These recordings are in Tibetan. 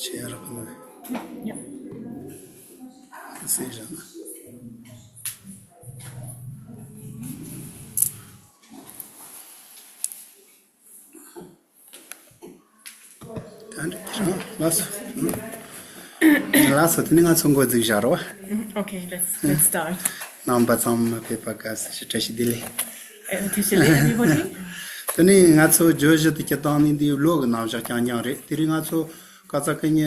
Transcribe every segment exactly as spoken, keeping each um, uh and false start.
ཆེ་རག་ནི། སེ་རག་ནི། ད་འདྲ་ཁྱེད་རང་ལགས་སོ། ལགས་སོ། དེ་ནི་ང་ཚོ་འགོ་འཛུགས་བཞག་རོགས། Okay, let's, let's start. རྣམ་པ་ཚང་མ་ཕེབས་པ་དགའ་བསུ་ཞུ། བཀྲ་ཤིས་བདེ་ལེགས། Uh, to Shirley, everybody. དེ་ནི་ང་ཚོ་བརྗོད་གཞི་དེ་སྤྱིར་བཏང་ནི་འདི་ལོ་གི་རྣམ་གཞག་རྐྱང་རྐྱང་རེད། དེ་རིང་ང་ཚོ་ཀ་ཙ་ཀི་ཉི་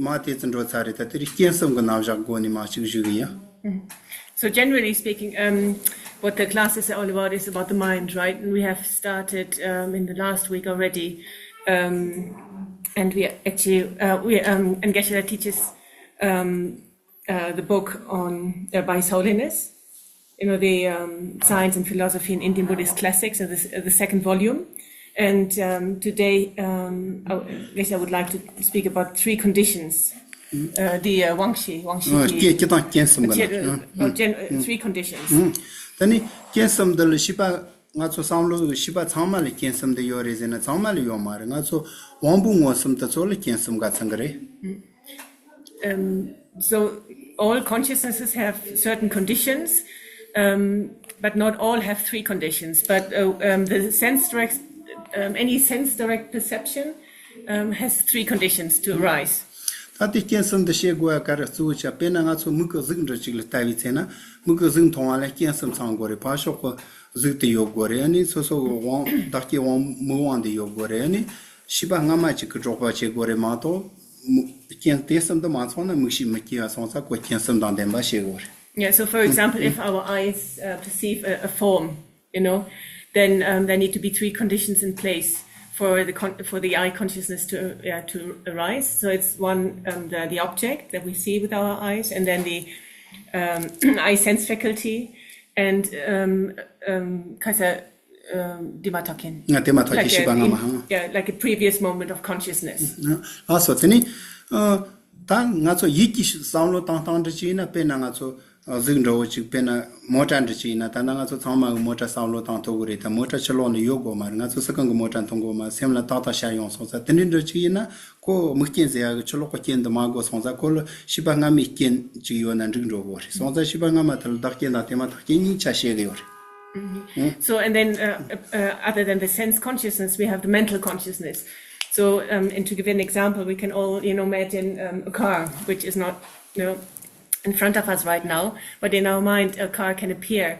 མ་དེ་ཙི་འགྲོ་ཚར་རེད། ད་དེ་རིང་སྐྱེད་སྲིང་གི་རྣམ་གཞག་སྒོ་ནས་མར་ཅིག་ཞུ་གི་ཡིན། So generally speaking, um, what the class is all about is about the mind, right? And we have started, um, in the last week already. Um, and we actually, uh, we, um, and Geshe-la teaches, um, uh, the book on, uh, by His Holiness, you know, the, um, Science and Philosophy in Indian Buddhist Classics, and this, uh, the second volume. And, um, today, um, I, I guess I would like to speak about three conditions. Uh, the, uh, Wangshi, Wangshi ཨ། སྐྱེ་སྐྱེ་དང་སྐྱེ་གསུམ་ག་ན། ཨ། ཨ། ཨ། ཨ། ཨ། three conditions. ཨ། ད་ནི་སྐྱེ་གསུམ་འདི་ལ་བྱིས་པ་ང་ཚོ་བསམ་བློ་བྱིས་པ་ཚང་མ་ལ་སྐྱེ་གསུམ་འདི་ཡོད་རེད་ཟེར་ན་ཚང་མ་ལ་ཡོད་མ་རེད། ང་ཚོ་དབང་པོ་མངོན་སུམ་དེ་ཚོ་ལ་སྐྱེ་གསུམ་ག་ཚང་གི་རེད། Um, so all consciousnesses have certain conditions, um, but not all have three conditions. But, uh, um, the sense direct, um, any sense direct perception, um, has three conditions to arise. ད་དེ་སྐྱེ་གསུམ་འདི་ཤེས་དགོས་ཡ་ག་རེ་གཙོ་བོ་ཆགས། དཔེར་ན་ང་ཚོ་མིག་གི་གཟུགས་འདྲ་ཅིག་ལ་ལྟ་བའི་ཚེ་ན་མིག་གི་གཟུགས་མཐོང་བ་ལ་སྐྱེ་གསུམ་ཚང་དགོས་རེད། ཕར་ཕྱོགས་ཀྱི་གཟུགས་དེ་ཡོད་དགོས་རེད། ཨ་ནི་སོ་སོ་གི་དབང་བདག་སྐྱེ་དབང་མིག་དབང་དེ་ཡོད་དགོས་རེད། ཨ་ནི་བྱིས་པ་སྔ་མ་ཅིག་གིས་གྲོགས་པོ་བྱེད་དགོས་རེད་མ་གཏོགས། མིག་སྐྱེ་དེ་གསུམ་དུ་མ་ཚང་ན་མིག་ཤེས་མི་སྐྱེ་བ་སོང་ཙང་ཁོ་སྐྱེ་གསུམ་དང་ལྡན་པ་བྱེད་དགོས་རེད། Yeah, so for example, if our eyes, uh, perceive a, a form, you know, then, um, there need to be three conditions in place for the con- for the eye consciousness to, yeah, to arise. So it's one, um, the, the object that we see with our eyes, and then the, um, eye sense faculty, and, um, um, 开始, um, དེ་མ་ཐག་རྐྱེན། ང་དེ་མ་ཐག་རྐྱེན། Like a, བྱིས་པ་སྔ་མ། in- yeah, like a previous moment of consciousness. ལགས་སོ། དེ་ནི་ཨ། ད་ང་ཚོ་ཡིད་ཀྱི་བསམ་བློ་བཏང་སྟངས་འདྲ་ཅིག་ཡིན་ན། དཔེར་ན་ང་ཚོ་གཟུགས་འདྲ་བོ་ཅིག་དཔེར་ན་མོ་ཊ་འདྲ་ཅིག་ཡིན་ན། ད་ལྟ་ང་ཚོ་ཚང་མ་གི་མོ་ཊ་བསམ་བློ་བཏང་ཐུབ་གི་རེད། ད་མོ་ཊ་ཕྱི་ལོགས་ནས་ཡོད་དགོས་མ་རེད། ང་ཚོ་སི་ཁང་གི་མོ་ཊ་མཐོང་དགོས་མ་རེད། སེམས་ལ་ཏག་ཏག་ཤར་ཡོང་སོང་ཙང་། དེ་འདྲ་འདྲ་ཅིག་ཡིན་ན་ཁོ་མིག་རྐྱེན་ཟེར་ཡ་གི་ཕྱི་ལོགས་ཀྱི་རྐྱེན་དུ་མ་གོ་སོང་ཙང་། ཁོ་ལ་བྱིས་པ་སྔ་མའི་རྐྱེན་ཅིག་ཡོད་ན་འགྲིག་འགྲོ་གི་རེད། སོང་ཙང་བྱིས་པ་སྔ་མ་དེ་ལ་བདག་རྐྱེན་དང་དེ་མ་ཐག་རྐྱེན་གཉིས་ཆ་བཤད་གི་ཡོད་རེད། So, and then, uh, uh, other than the sense consciousness, we have the mental consciousness. So, um, and to give an example, we can all, you know, imagine, um, a car, which is not, you know, in front of us right now, but in our mind, a car can appear.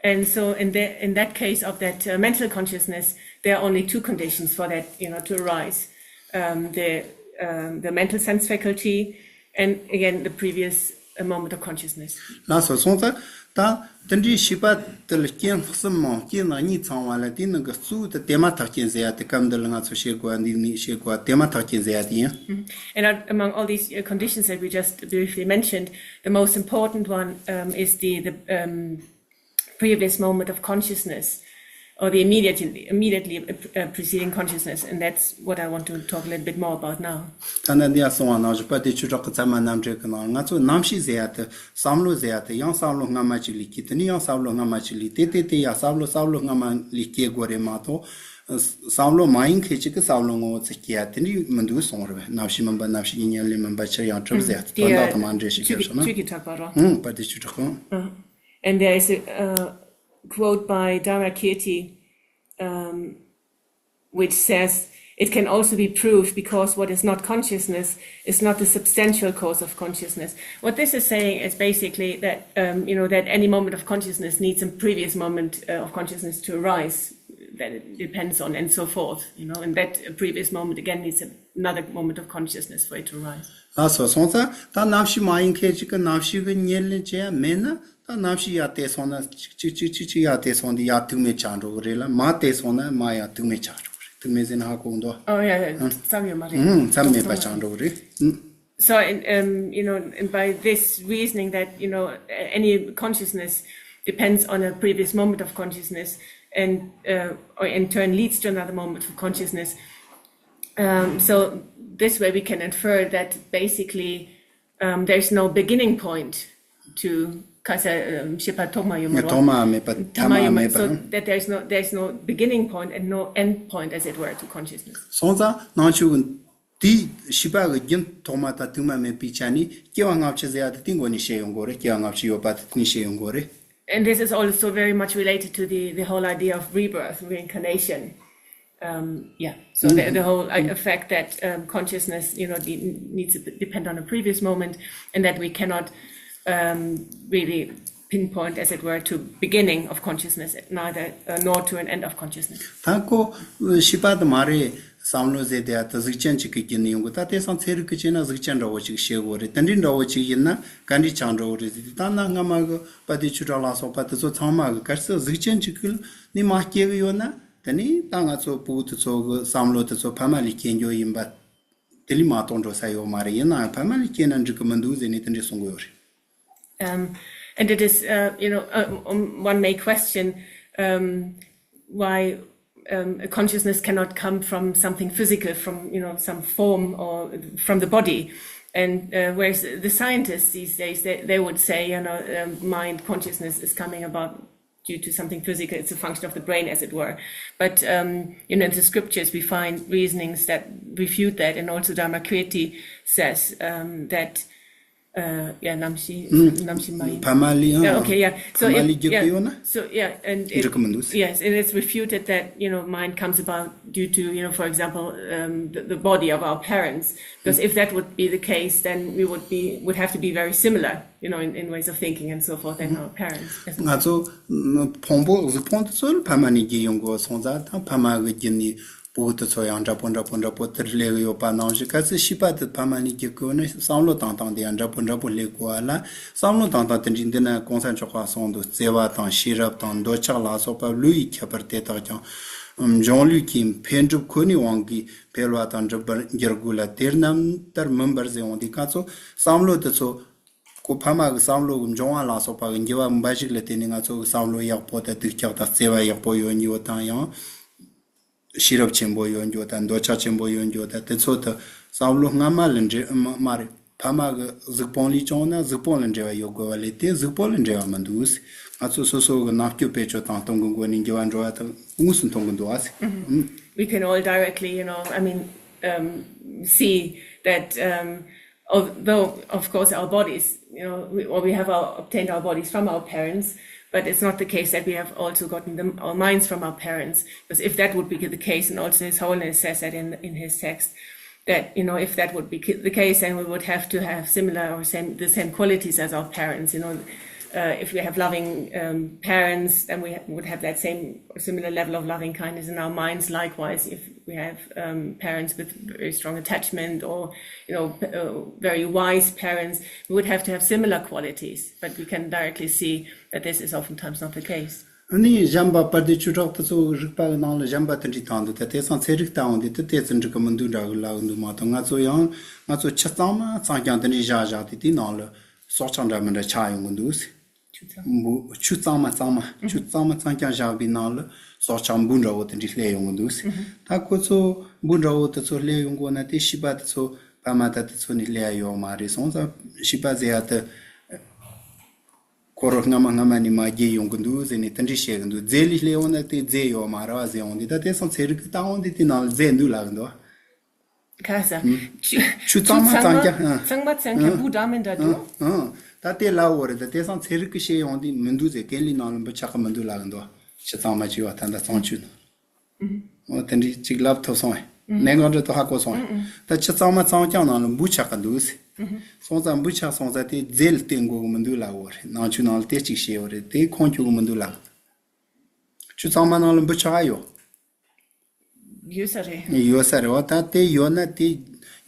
And so, in the, in that case of that, uh, mental consciousness, there are only two conditions for that, you know, to arise. Um, the, um, the mental sense faculty, and again, the previous, a moment of consciousness. ལགས་སོ། སོང་ཙང་ད་དེ་འདྲའི་བྱིས་པ་དེ་ལ་རྐྱེན་གསུམ་མམ་རྐྱེན་རྣམ་གཉིས་ཚང་བ་ལ། དེའི་ནང་གི་གཙོ་བོ་དེ་དེ་མ་ཐག་རྐྱེན་ཟེར་ཡ་དེ། སྐབས་འདི་ལ་ང་ཚོ་བཤད་དགོས་པ། འདི་ནས་བཤད་དགོས་པ་དེ་མ་ཐག་རྐྱེན་ཟེར་ཡ་དེ་ཡིན། And, uh, among all these, uh, conditions that we just briefly mentioned, the most important one, um, is the, the, um, previous moment of consciousness, or the immediately, immediately, uh, preceding consciousness, and that's what I want to talk a little bit more about now. ད་ནི་འདི་ཡང་གསུངས་པ་ནང་བཞིན། དཔལ་ལྡན་ཆོས་གྲགས་ཀྱི་ཚད་མ་རྣམ་འགྲེལ་གྱི་ནང་ང་ཚོ་རྣམ་ཤེས་ཟེར་ཡ་དེ། བསམ་བློ་ཟེར་ཡ་དེ་ཡང་བསམ་བློ་སྔ་མ་ཅིག་ལས་སྐྱེ། དེ་ནས་ཡང་བསམ་བློ་སྔ་མ་ཅིག་ལས། དེ་དེ་དེ་ཡང་བསམ་བློ་བསམ་བློ་སྔ་མ་ལས་སྐྱེ་དགོས་རེད་མ་གཏོགས། བསམ་བློ་མ་ཡིན་མཁན་ཅིག་གིས་བསམ་བློ་ངོ་བོ་ཚུར་སྐྱེ་ཡ་དེ་འདྲ་མི་འདུག་གསུངས་རེད་པས། རྣམ་ཤེས་མིན་པ་རྣམ་ཤེས་ཀྱི་ཉེར་ལེན་མིན་པ། ཕྱིར་ཡང་གྲུབ་ཟེར་ཡ་དེ། དེ་དོན་དག་དང་མ་འབྲེལ་ཞིག་ཆོས་ཀྱི་ཆོས་ཀྱི་གྲགས་པ་རོ། ཨང་། དཔལ་ལྡན་ཆོས་གྲགས་ཁོང་། And there is a, uh, quote by Dharmakirti, um, which says, "It can also be proved because what is not consciousness is not the substantial cause of consciousness." What this is saying is basically that, um, you know, that any moment of consciousness needs a previous moment, uh, of consciousness to arise that it depends on, and so forth, you know, and that previous moment again needs another moment of consciousness for it to arise. ལགས་སོ། སོང་ཙང་ད་རྣམ་ཤེས་མ་ཡིན་མཁན་ཅིག་གིས་རྣམ་ཤེས་ཀྱི་ཉེར་ལེན་བྱེད་ཡ་མེད་ན། ད་རྣམ་ཤེས་ཡར་དེད་སོང་ན་ཅིག་ཅིག་ཅིག་ཅིག་ཅིག་ཡར་དེད་སོང་དུས་ཡར་དུག་མེད་ཆགས་འགྲོ་གི་རེད་ལ། མར་དེད་སོང་ན་མར་ཡང་དུག་མེད་ཆགས་འགྲོ་གི་རེད། དུག་མེད་ཟེར་ན་ཧ་གོ་གི་འདུག་ཨ། ཨོ་ཡ་ཡ། ཨང་། མཚམས་ཡོད་མ་རེད། ཨང་། མཚམས་མེད་པ་ཆགས་འགྲོ་གི་རེད། ཨང་། So, and, um, you know, and by this reasoning that, you know, a- any consciousness depends on a previous moment of consciousness and, uh, or in turn leads to another moment of consciousness. Um, so this way we can infer that basically, um, there's no beginning point to ཁ་ས་ཤེས་པ་ཐོག་མ་ཡོད་མ་རེད། ཐོག་མ་མེད་པ་ཐ་མ་མེད་པ། So that there is no, there is no beginning point and no end point, as it were, to consciousness. སོང་ཙང་ནང་ཆོས་ཀྱི་དེའི་ཤེས་པ་གི་རྒྱུན་ཐོག་མ་དང་ཐུན་མ་མེད་པའི་ཆ་ནས་སྐྱེ་བ་སྔ་ཕྱི་ཟེར་ཡ་དེ་དེའི་སྒོ་ནས་བཤད་ཡོང་གི་རེད། སྐྱེ་བ་སྔ་ཕྱི་ཡོད་པ་དེ་དེ་ནས་བཤད་ཡོང་གི་རེད། And this is also very much related to the, the whole idea of rebirth, reincarnation. Um, yeah, so the, the whole uh, fact that um, consciousness, you know, de- needs to depend on a previous moment, and that we cannot um, really pinpoint, as it were, to beginning of consciousness, neither uh, nor to an end of consciousness. ད་ཁོ་ཤེས་པ་དེ་མ་རེད། བསམ་བློ་ཟེར་དེ་ཡ་ད་གཟུགས་ཅན་གཅིག་གི་རྒྱུན་ནས་ཡོང་གི། ད་དེང་སང་ཚན་རིག་གི་བྱས་ན་གཟུགས་ཅན་འདྲ་བོ་ཅིག་བཤད་དགོས་རེད། དེ་འདྲའི་འདྲ་བོ་ཅིག་ཡིན་ན་ག་འདྲའི་ཆགས་འགྲོ་གི་རེད་ཟེར་དུས། ད་ན་སྔ་མ་གི་དཔལ་ལྡན་ཆོས་གྲགས་ལ་སོགས་པ་དེ་ཚོ་ཚང་མ་གི་གལ་སྲིད་གཟུགས་ཅན་གཅིག་གི་ནས་མ་སྐྱེ་གི་ཡོད་ན། དེ་ནས་ད་ང་ཚོ་ཕྲུ་གུ་དེ་ཚོ་གི་བསམ་བློ་དེ་ཚོ་ཕ་མ་ལས་སྐྱེ་འགྱོ་ཡིན་པ་དེ་ལས་མ་གཏོགས་འགྲོ་ས་ཡོད་མ་རེད། ཡིན་ནའང་ཕ་མ་ལས་སྐྱེས་ན་འགྲིག་གི་མི་འདུག་ཟེར་ནས་དེ་འདྲས་གསུང་གི་ཡོད་རེད། Um, and it is, uh, you know, uh, um, one may question um, why um, a consciousness cannot come from something physical, from, you know, some form or from the body. And uh, whereas the scientists these days, they, they would say, you know, um, mind consciousness is coming about due to something physical. It's a function of the brain, as it were. But, um, you know, in the scriptures, we find reasonings that refute that. And also Dharmakirti says um, that uh, yeah, Namshi, Namshi Mai. ཕ་མ་ལས་ཡང་། Yeah, okay, yeah. So ཕ་མ་it- ལས་རྒྱུད་ཀྱི་yeah. ཡོད་ན། So yeah, and it- འགྲིག་གི་མི་འདུག་ཟེར། Yes, and it's refuted that, you know, mind comes about due to, you know, for example, um, the, the body of our parents. Because if that would be the case, then we would be would have to be very similar, you know, in, in ways of thinking and so forth, than our parents. ང་ཚོ་ཕུང་པོ་གཟུགས་ཕུང་དེ་ཚོ་ལ་ཕ་མ་ནས་རྒྱུད་ཡོང་གི། སོང་ཙང་ད་ཕ་མ་གི་རྒྱུད་ནས་ཕྲུ་གུ་དེ་ཚོ་ཡང་འདྲ་པོ་འདྲ་པོ་འདྲ་པོ་དེར་སླེབས་ཡོད་པ་ནང་བཞིན། གལ་སྲིད་ཤེས་པ་དེ་ཕ་མ་ནས་རྒྱུད་ཀྱི་ཡོད་ན་བསམ་བློ་བཏང་སྟངས་དེ་ཡང་འདྲ་པོ་འདྲ་པོ་སླེབས་དགོས་པ་ལ། བསམ་བློ་བཏང་སྟངས་དེ་འདྲའི་འདི་ན་གོང་ས་མཆོག་ག་གསུངས་འདུག། བརྩེ་བ་དང་ཤེས་རབ་དང་འདོད་ཆགས་ལ་སོགས་པ་བསླུ་བའི་ཁྱད་པར་དེ་དག་ཀྱང་། འབྱུང་ལུས་ཀྱི་འཕེལ་འགྲིབ་ཁོ་ནའི་དབང་གིས་འཕེལ་བ་དང་འགྲིབ་པར་འགྱུར་དགོས་ལ། དེ་རྣམ་ལྟར་མིན་པར་ཟེར་འོང་དུས། ང་ཚོ་བསམ་བློ་དེ་ཚོ་ཁོ་ཕ་མ་གི་བསམ་བློ་གི་འབྱུང་བ་ལ་སོགས་པ་གི་འགྱུར་བ་འབའ་ཞིག་ལ་བརྟེན་ནས་ང་ཚོ་གི་བསམ་བློ་ཡག་པོ་དང་སྡུག་ཅག་དང་བརྩེ་བ་ཡག་པོ་ཡོད་རྒྱུ་དང་། ཡང་ཤེས་རབ་ཆེན་པོ་ཡོད་རྒྱུ་དང་། འདོད་ཆགས་ཆེན་པོ་ཡོད་རྒྱུ་དང་། དེ་ཚོ་དེ་བསམ་བློ་སྔ་མ་ལ་འབྲེལ་མ་མ་རེད། ཕ་མ་གི་གཟུགས་ཕུང་ལས་བྱུང་ན་གཟུགས་ཕུང་ལ་འབྲེལ་བ་ཡོད་དགོས་པ་ལས། དེ་གཟུགས་ཕུང་ལ་འབྲེལ་བ་མི་འདུག། ང་ཚོ་སོ་སོ་གི་རྣམ་དཔྱོད་བེད་སྤྱོད་བཏང་སྟངས་གི་སྒོ་ནས་འགྱུར་བ་འགྲོ་བ་དེ་དངོས་སུ་མཐོང་གི་འདུག་ཨ། We can all directly, you know, I mean, um, see that um, although, of course, our bodies, you know, we, or we have our, obtained our bodies from our parents, but it's not the case that we have also gotten them, our minds from our parents. Because if that would be the case, and also His Holiness says that in, in his text, that, you know, if that would be ki- the case, then we would have to have similar or same the same qualities as our parents. You know, uh, if we have loving um, parents, then we ha- would have that same or similar level of loving kindness in our minds. Likewise, if we have um, parents with very strong attachment or, you know, p- uh, very wise parents, we would have to have similar qualities. But we can directly see that this is oftentimes not the case. ཨ་ནི་གཞན་པ་དཔལ་ལྡན་ཆོས་གྲགས་དེ་ཚོ་རིག་པ་གི་ནང་ལ་གཞན་པ་དེ་འདྲའི་བཏང་འདུག། ད་དེང་སང་ཚན་རིག་ལྟ་འོང་དུས་དེ་ཏོག་ཙམ་འགྲིག་གི་མི་འདུག་འདྲ་གི་ལབ་གི་འདུག་མ་གཏོགས། ང་ཚོ་ཡང་ང་ཚོ་ཆུ་གཙང་མ་གཙང་རྐྱང་དེ་འདྲའི་བཞག་བཞག་དུས་དེའི་ནང་ལ་སྲོག་ཆགས་འདྲ་མི་འདྲ་ཆགས་ཡོང་གི་འདུག་ཟེར། འབུ་ཆུ་གཙང་མ་གཙང་མ་ཆུ་གཙང་མ་གཙང་རྐྱང་བཞག་པའི་ནང་ལ་སྲོག་ཆགས་འབུ་འདྲ་བོ་དེ་འདྲའི་སླེབས་ཡོང་གི་འདུག་ཟེར། ད་ཁོ་ཚོ་འབུ་འདྲ་བོ་དེ་ཚོ་སླེབས་ཡོང་གི་ན་དེ་ཤེས་པ་དེ་ཚོ་ཕ་མ་དང་དེ་ཚོ་ནས་སླེབས་ཡ་ཡོད་མ་རེད། སོང་ཙང་ཤེས་པ་ཟེར་ཡ་དེ། ཁོ་རང་སྔ་མ་སྔ་མ་ནས་མ་རྒྱས་ཡོང་གི་འདུག་ཟེར་ནས་དེ་འདྲ་བཤད་གི་འདུག། རྫས་ལས་སླེབས་འོང་ན་དེ་རྫས་ཡོད་མ་རེད་བ་ཟེར་འོང་དུས། ད་དེང་སང་ཚན་རིག་གི་ལྟ་འོང་དུས་དེའི་ནང་ལ་རྫས་འདུག་ལབ་གི་འདུག། ཁ་ས། ཆུ་ཆུ་གཙང་མ་གཙང་རྐྱང་། ཨང་། གཙང་མ་གཙང་རྐྱང་། འབུ་འདྲ་མི་འདྲ་འདུག། ཨང་། ད་དེ་ལབ་འོ་རེད། ད་དེང་སང་ཚན་རིག་གི་བཤད་ཡོང་དུས་མི་འདུག་ཟེར། ཀེང་ལི་ནང་ལ་འབུ་ཆགས་གི་མི་འདུག་ལབ་གི་འདུག། ཆུ་གཙང་མ་བྱས་པ་ད་ལྟ་གཙང་ཆུ་ནང་། འོ་དེ་འདྲའི་ཅིག་ལབ་ཐུབ་སོང་ངས། གནད་འགག་འདྲ་ཐོག་ཧ་གོ་སོང་ངས། ད་ཆུ་གཙང་མ་གཙང་རྐྱང་ནང་ལ་འབུ་ཆགས་ཀྱི་འདུག་ཟེར། སོང་ཙང་འབུ་ཆགས་སོང་ཙང་དེ་རྫས་ལ་བརྟེན་དགོས་ཀྱི་མི་འདུག་ལབ་འོ་རེད། ནང་ཆོས་ནང་ལ་དེ་གཅིག་བཤད་འོ་རེད། དེ་ཁུངས་འཁྱོལ་གྱི་མི་འདུག་ལབ། ཆུ་གཙང་མ་ནང་ལ་འབུ་ཆགས་ཨ་ཡོད། ཡོད་ས་རེད། ཡོད་ས་རེད་བ། ད་དེ་ཡོད་ན་དེ་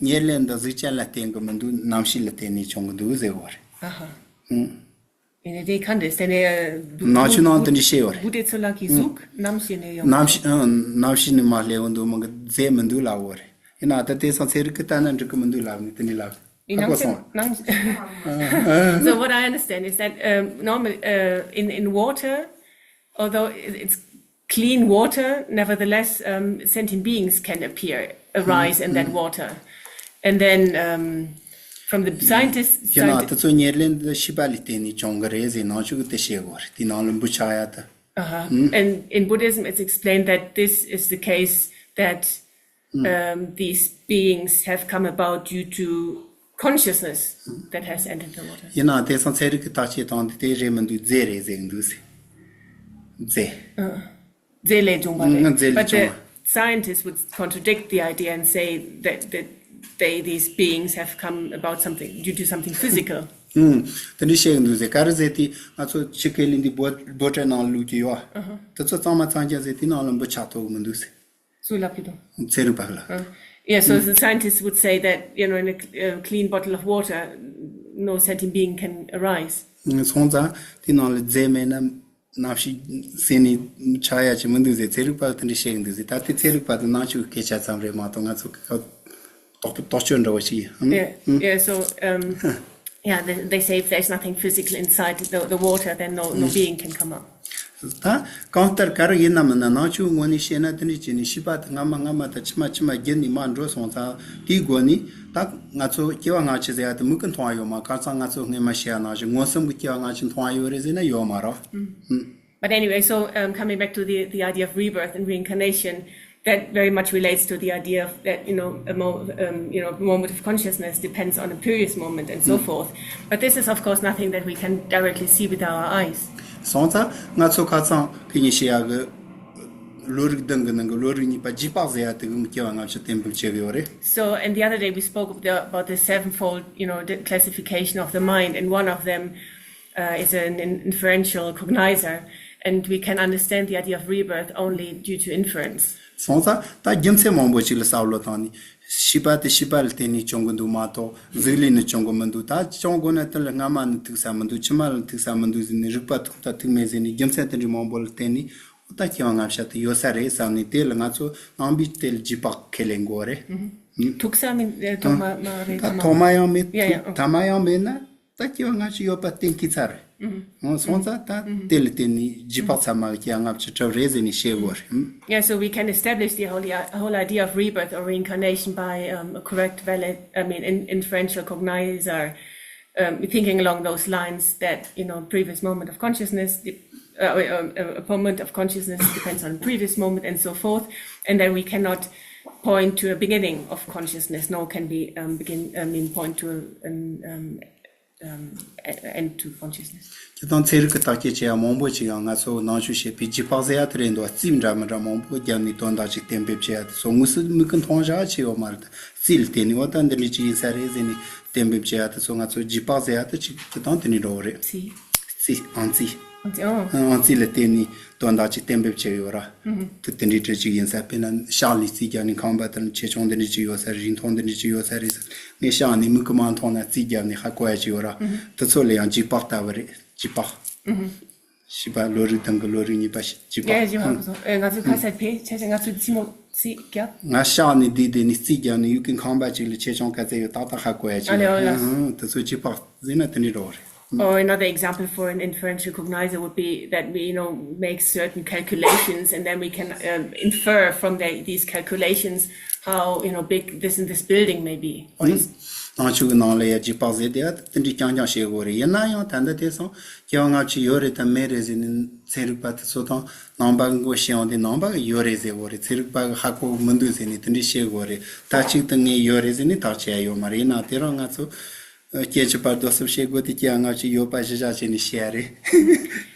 ཉེར་ལེན་དང་གཟུགས་ཅན་ལ་བརྟེན་གྱི་མི་འདུག། རྣམ་ཤེས་ལ་བརྟེན་ནས་བྱུང་གི་འདུག་ཟེར་འོ་རེད། ཨ་ཧ། ཨང་། ཡིན་ནའི་དེ་ག་འདྲས་ཟེར་ནས། ནང་ཆོས་ནང་དེ་འདྲ་བཤད་ཡོད་རེད། བུ་དེ་ཚོ་ལ་གི་གཟུགས་རྣམ་ཤེས་ནས་ཡོང་། རྣམ་ཤེས་ཨང་། རྣམ་ཤེས་ནས་མར་སླེབས་ཀྱི་འདུག། མི་གི་རྫས་མི་འདུག་ལབ་འོ་རེད། ཡིན་ནའང་ད་དེང་སང་ཚན་རིག་གིས་ལྟ་ན་འགྲིག་གི་མི་འདུག་ལབ་ནས་དེ་འདྲ་ལབ། ཡིན་ཧ་གོ་སོང་། ནང་ཆོས་ནང་། So what I understand is that um, normal uh, in in water, although it- it's clean water, nevertheless um, sentient beings can appear, arise in that water, and then um, From the scientists' ཡིན་ནའང་དེ་ཚོ་ཉེར་ལེན་འདི་ཤེས་པ་ལ་བརྟེན་ནས་བྱུང་གི་རེད་ཟེར་ནང་ཆོས་ཀྱི་དེ་བཤད་དགོས་རེད། དེའི་ནང་ལ་འབུ་ཆགས་ཡ་དེ། Uh-huh. And in Buddhism, it's explained that this is the case that um, these beings have come about due to consciousness that has entered the water. ཡིན་ནའང་དེང་སང་ཚན་རིག་གི་བརྟག་དཔྱད་བཏང་དུས་དེ་རེད་མི་འདུག་རྫས་རེད་ཟེར་གི་འདུག་ཟེར། རྫས། རྫས་ལས་བྱུང་བ་རེད། རྫས་ལས་But the བྱུང་བ། Scientists would contradict the idea and say that, that they, these beings have come about something due to something physical. ཨུམ། དེ་འདྲ་བཤད་གི་འདུག་ཟེར། ག་རེ་ཟེར་དུས་ང་ཚོ་ཕྱི་སྐད་ལ་འདི་བོ་བོ་ཊ་ནང་ལུགས་ཀྱི་ཡོད་ཨ། དེ་ཚོ་གཙང་མ་གཙང་རྐྱང་ཟེར་དུས་ནང་ལ་འབུ་ཆགས་ཐུབ་གི་མི་འདུག་ཟེར། སུས་ལབ་ཀྱི་འདུག་ཚན་རིག་པ་ལ། Yeah, so the scientists would say that, you know, in a cl- uh, clean bottle of water, no sentient being can arise. སོང་ཙང་དེ་ནང་ལ་རྫས་མེད་ན་ནམ་ཞིག་ཟེར་ནས་ཆགས་ཡ་ཅིག་མི་འདུག་ཟེར། ཚན་རིག་པ་དེ་འདྲ་བཤད་གི་འདུག་ཟེར། ད་དེ་ཚན་རིག་པ་དང་ནང་ཆོས་སྐད་ཆ་ཙམ་རེད་མ་གཏོགས་ང་ཚོ་དོགས་པ་དོགས་གཅོད་འདྲ་བོ་ཞིག་ཡིན། Yeah, yeah, so, um, yeah, they, they say if there's nothing physical inside the, the water, then no, no being can come up. ད་གང་ལྟར་ག་རེ་ཡིན་ན་མིན་ན་ནང་ཆོས་ངོས་ནས་བཤད་ན་དེ་འདྲ་བྱས་ནས་ཤེས་པ་དེ་སྔ་མ་སྔ་མ་དང་ཕྱི་མ་ཕྱི་མ་བརྒྱུད་ནས་མར་འགྲོ་སོང་ཙང་དེའི་སྒོ་ནས་ད་ང་ཚོ་སྐྱེ་བ་སྔ་ཕྱི་ཟེར་ཡ་དེ་མིག་གིས་མཐོང་བ་ཡོད་མ། གང་ཚང་ང་ཚོ་སྔོན་མ་བཤད་ཡ་ནང་བཞིན་མངོན་སུམ་གྱི་སྐྱེ་བ་སྔ་ཕྱི་མཐོང་བ་ཡོད་རེད་ཟེར་ན་ཡོད་མ་རེད། But anyway, so um, coming back to the, the idea of rebirth and reincarnation, that very much relates to the idea of that, you know, a mo- um, you know, moment of consciousness depends on a previous moment and so forth. But this is, of course, nothing that we can directly see with our eyes. སོང་ཙང་ང་ཚོ་ཁ་སང་ཁེ་ཉིན་བཤད་ཡག་གི་བློ་རིག་གདིང་གི་ནང་གི་བློ་རིག་གཉིས་པ་རྗེས་དཔག་ཟེར་ཡ་དེ་གི་སྐྱེ་བ་སྔ་ཕྱི་གཏན་འབེབས་བྱེད་གི་ཡོད་རེད། So, and the other day we spoke of the, about the sevenfold, you know, the classification of the mind, and one of them uh, is an in- inferential cognizer, and we can understand the idea of rebirth only due to inference. སོང་ཙང་ད་རྒྱུ་མཚན་མང་པོ་ཅིག་ལ་བསམ་བློ་བཏང་ནས་ཤེས་པ་དེ་ཤེས་པ་ལ་བརྟེན་ནས་བྱུང་གི་འདུག་མ་གཏོགས་གཟུགས་ལས་ནི་བྱུང་གི་མི་འདུག་ད་བྱུང་དགོས་ན་དེ་ལ་སྔ་མ་ནི་ཐུག་ས་མི་འདུག་ཕྱི་མ་ལ་ཐུག་ས་མི་འདུག་ཟེར་ནས་རིག་པ་ཐུག་ད་ཐུག་མེད་ཟེར་ནས་རྒྱུ་མཚན་དེ་འདྲའི་མང་པོ་ལ་བརྟེན་ནས་འོ་ད་སྐྱེ་བ་སྔ་ཕྱི་དེ་ཡོད་ས་རེད་བསམ་ནས་དེ་ལ་ང་ཚོ་ནང་པའི་དེ་ལ་རྗེས་དཔག་ཁས་ལེན་དགོས་རེད། ཐུག་ས་མིན་ཐོག་མ་མ་རེད། ད་ཐོག་མ་ཡང་མེད། ཐུག་ཐ་མ་ཡང་མེད་ན་ད་སྐྱེ་བ་སྔ་ཕྱི་ཡོད་པ་གཏན་འཁེལ་ཚར་རེད། སོང་ཙང་ད་དེ་ལ་བརྟེན་ནས་རྗེས་དཔག་ཚང་མ་གི་སྐྱེ་བ་སྔ་ཕྱི་གྲུབ་རེད་ཟེར་ནས་བཤད་དགོས་རེད། Yeah, so we can establish the whole, whole idea of rebirth or reincarnation by um, a correct, valid, I mean, in, inferential cognizer, um, thinking along those lines that, you know, previous moment of consciousness, the, uh, uh, uh, a moment of consciousness depends on previous moment and so forth, and that we cannot point to a beginning of consciousness, nor can we um, begin, I mean, point to a, an um, um, end to consciousness. ཁྱེད་དང་ཚན་རིག་གི་བརྟག་དཔྱད་བྱེད་ཡ་མང་པོ་ཅིག་ཡང་ང་ཚོ་ནང་ཆོས་བཤད་པའི་རྗེས་དཔག་ཟེར་ཡ་དེ་རེད་འདུག་རྩིས་འདྲ་མི་འདྲ་མང་པོ་བརྒྱབ་ནས་དོན་དག་ཅིག་གཏན་འབེབས་བྱེད་ཡ་དེ་ཚོ་དངོས་སུ་མིག་གིས་མཐོང་བཞག་ཅིག་ཡོད་མ་རེད། རྩིས་ལ་བརྟེན་ནས་འོ་ད་འདི་འདྲ་ཅིག་ཡིན་ས་རེད་ཟེར་ནས་གཏན་འབེབས་བྱེད་ཡ་དེ་ཚོ་ང་ཚོ་རྗེས་དཔག་ཟེར་ཡ་དེ་ཅིག་ཁྱེད་དང་དེ་ནས་འགྲོ་བ་རེད། རྩིས། རྩིས་ཨང་རྩིས། ཨང་རྩིས་ལ་བརྟེན་ནས་དོན་དག་ཅིག་གཏན་འབེབས་བྱེད་ཡོད་ར། དེ་དེ་འདྲའི་གྲས་ཅིག་ཡིན་ས་དཔེར་ན་ཤག་ལ་རྩིས་བརྒྱབ་ནས་ཁང་པ་དེར་ཆེ་ཆུང་འདི་འདྲ་ཅིག་ཡོད་ས་རེད། རིང་ཐུང་འདི་འདྲ་ཅིག་ཡོད་ས་རེད་ཟེར། ངས་ཤག་ནས་མིག་གིས་མ་མཐོང་ན་རྩིས་བརྒྱབ་ནས་ཧ་གོ་ཡ་ཅིག་ཡོད་ར། དེ་ཚོ་ལ་ཡང་རྗེས་དཔག་ལྟ་བུ་རེད། རྗེས་དཔག་ཤེས་པ་བློ་རིག་དང་གི་བློ་རིག་གཉིས་པ་ཞིག་རྗེས་དཔག་ཡ་ཞིག་ཧ་གོ་སོང་། ཨེ་ང་ཚོའི་ཁ་ཟས་ཕེ་ཆ་ཆ་ང་ཚོའི་ཚི་མོ་རྩིས་བརྒྱབ། ང་ཤག་ནས་བསྡད་བསྡད་ནས་རྩིས་བརྒྱབ་ནས་ཡུལ་གི་ཁང་པ་ཅིག་ལ་ཆེ་ཆུང་ག་ཚད་ཡོད་ཏག་ཏག་ཧ་གོ་ཡ་ཅིག་ཨ་ལེ་ཨ་ལེ། ཨ་ལེ། དེ་ཚོ་རྗེས་དཔག་ཟེར་ན་དེ་འདྲ་འགྲོ་བ་རེད། Or another example for an inferential cognizer would be that we, you know, make certain calculations and then we can um, infer from the, these calculations how, you know, big this and this building may be. Or is- ནང་ཆོས་ཀྱི་ནང་ལ་ཡ་རྗེས་དཔག་ཟེར་དེ་ཡ་དེ་འདྲའི་རྐྱང་རྐྱང་བཤད་དགོས་རེད། ཡིན་ན་ཡང་ད་ལྟ་དེང་སང་སྐྱེ་བ་སྔ་ཕྱི་ཡོད་རེད་དམ་མེད་རེད་ཟེར་ནས་ཚན་རིག་པ་དེ་ཚོ་དང་ནང་པ་གི་མགོ་ཤེས་ཡོང་དེ་ནང་པ་གི་ཡོད་རེད་ཟེར་དགོས་རེད། ཚན་རིག་པ་གི་ཧ་གོ་གི་མི་འདུག་ཟེར་ནས་དེ་འདྲའི་བཤད་དགོས་རེད། ད་གཅིག་ཏུ་ངས་ཡོད་རེད་ཟེར་ནས་ཐག་བཅད་ཡ་ཡོད་མ་རེད། ཡིན་ན་དེ་རང་ང་ཚོ་སྐྱེ་འཆི་བར་དོ་གསུམ་བཤད་དགོས་དེ་སྐྱེ་བ་སྔ་ཕྱི་ཡོད་པ་གཞི་བཞག་བྱས་ནས་བཤད་ཡ་རེད།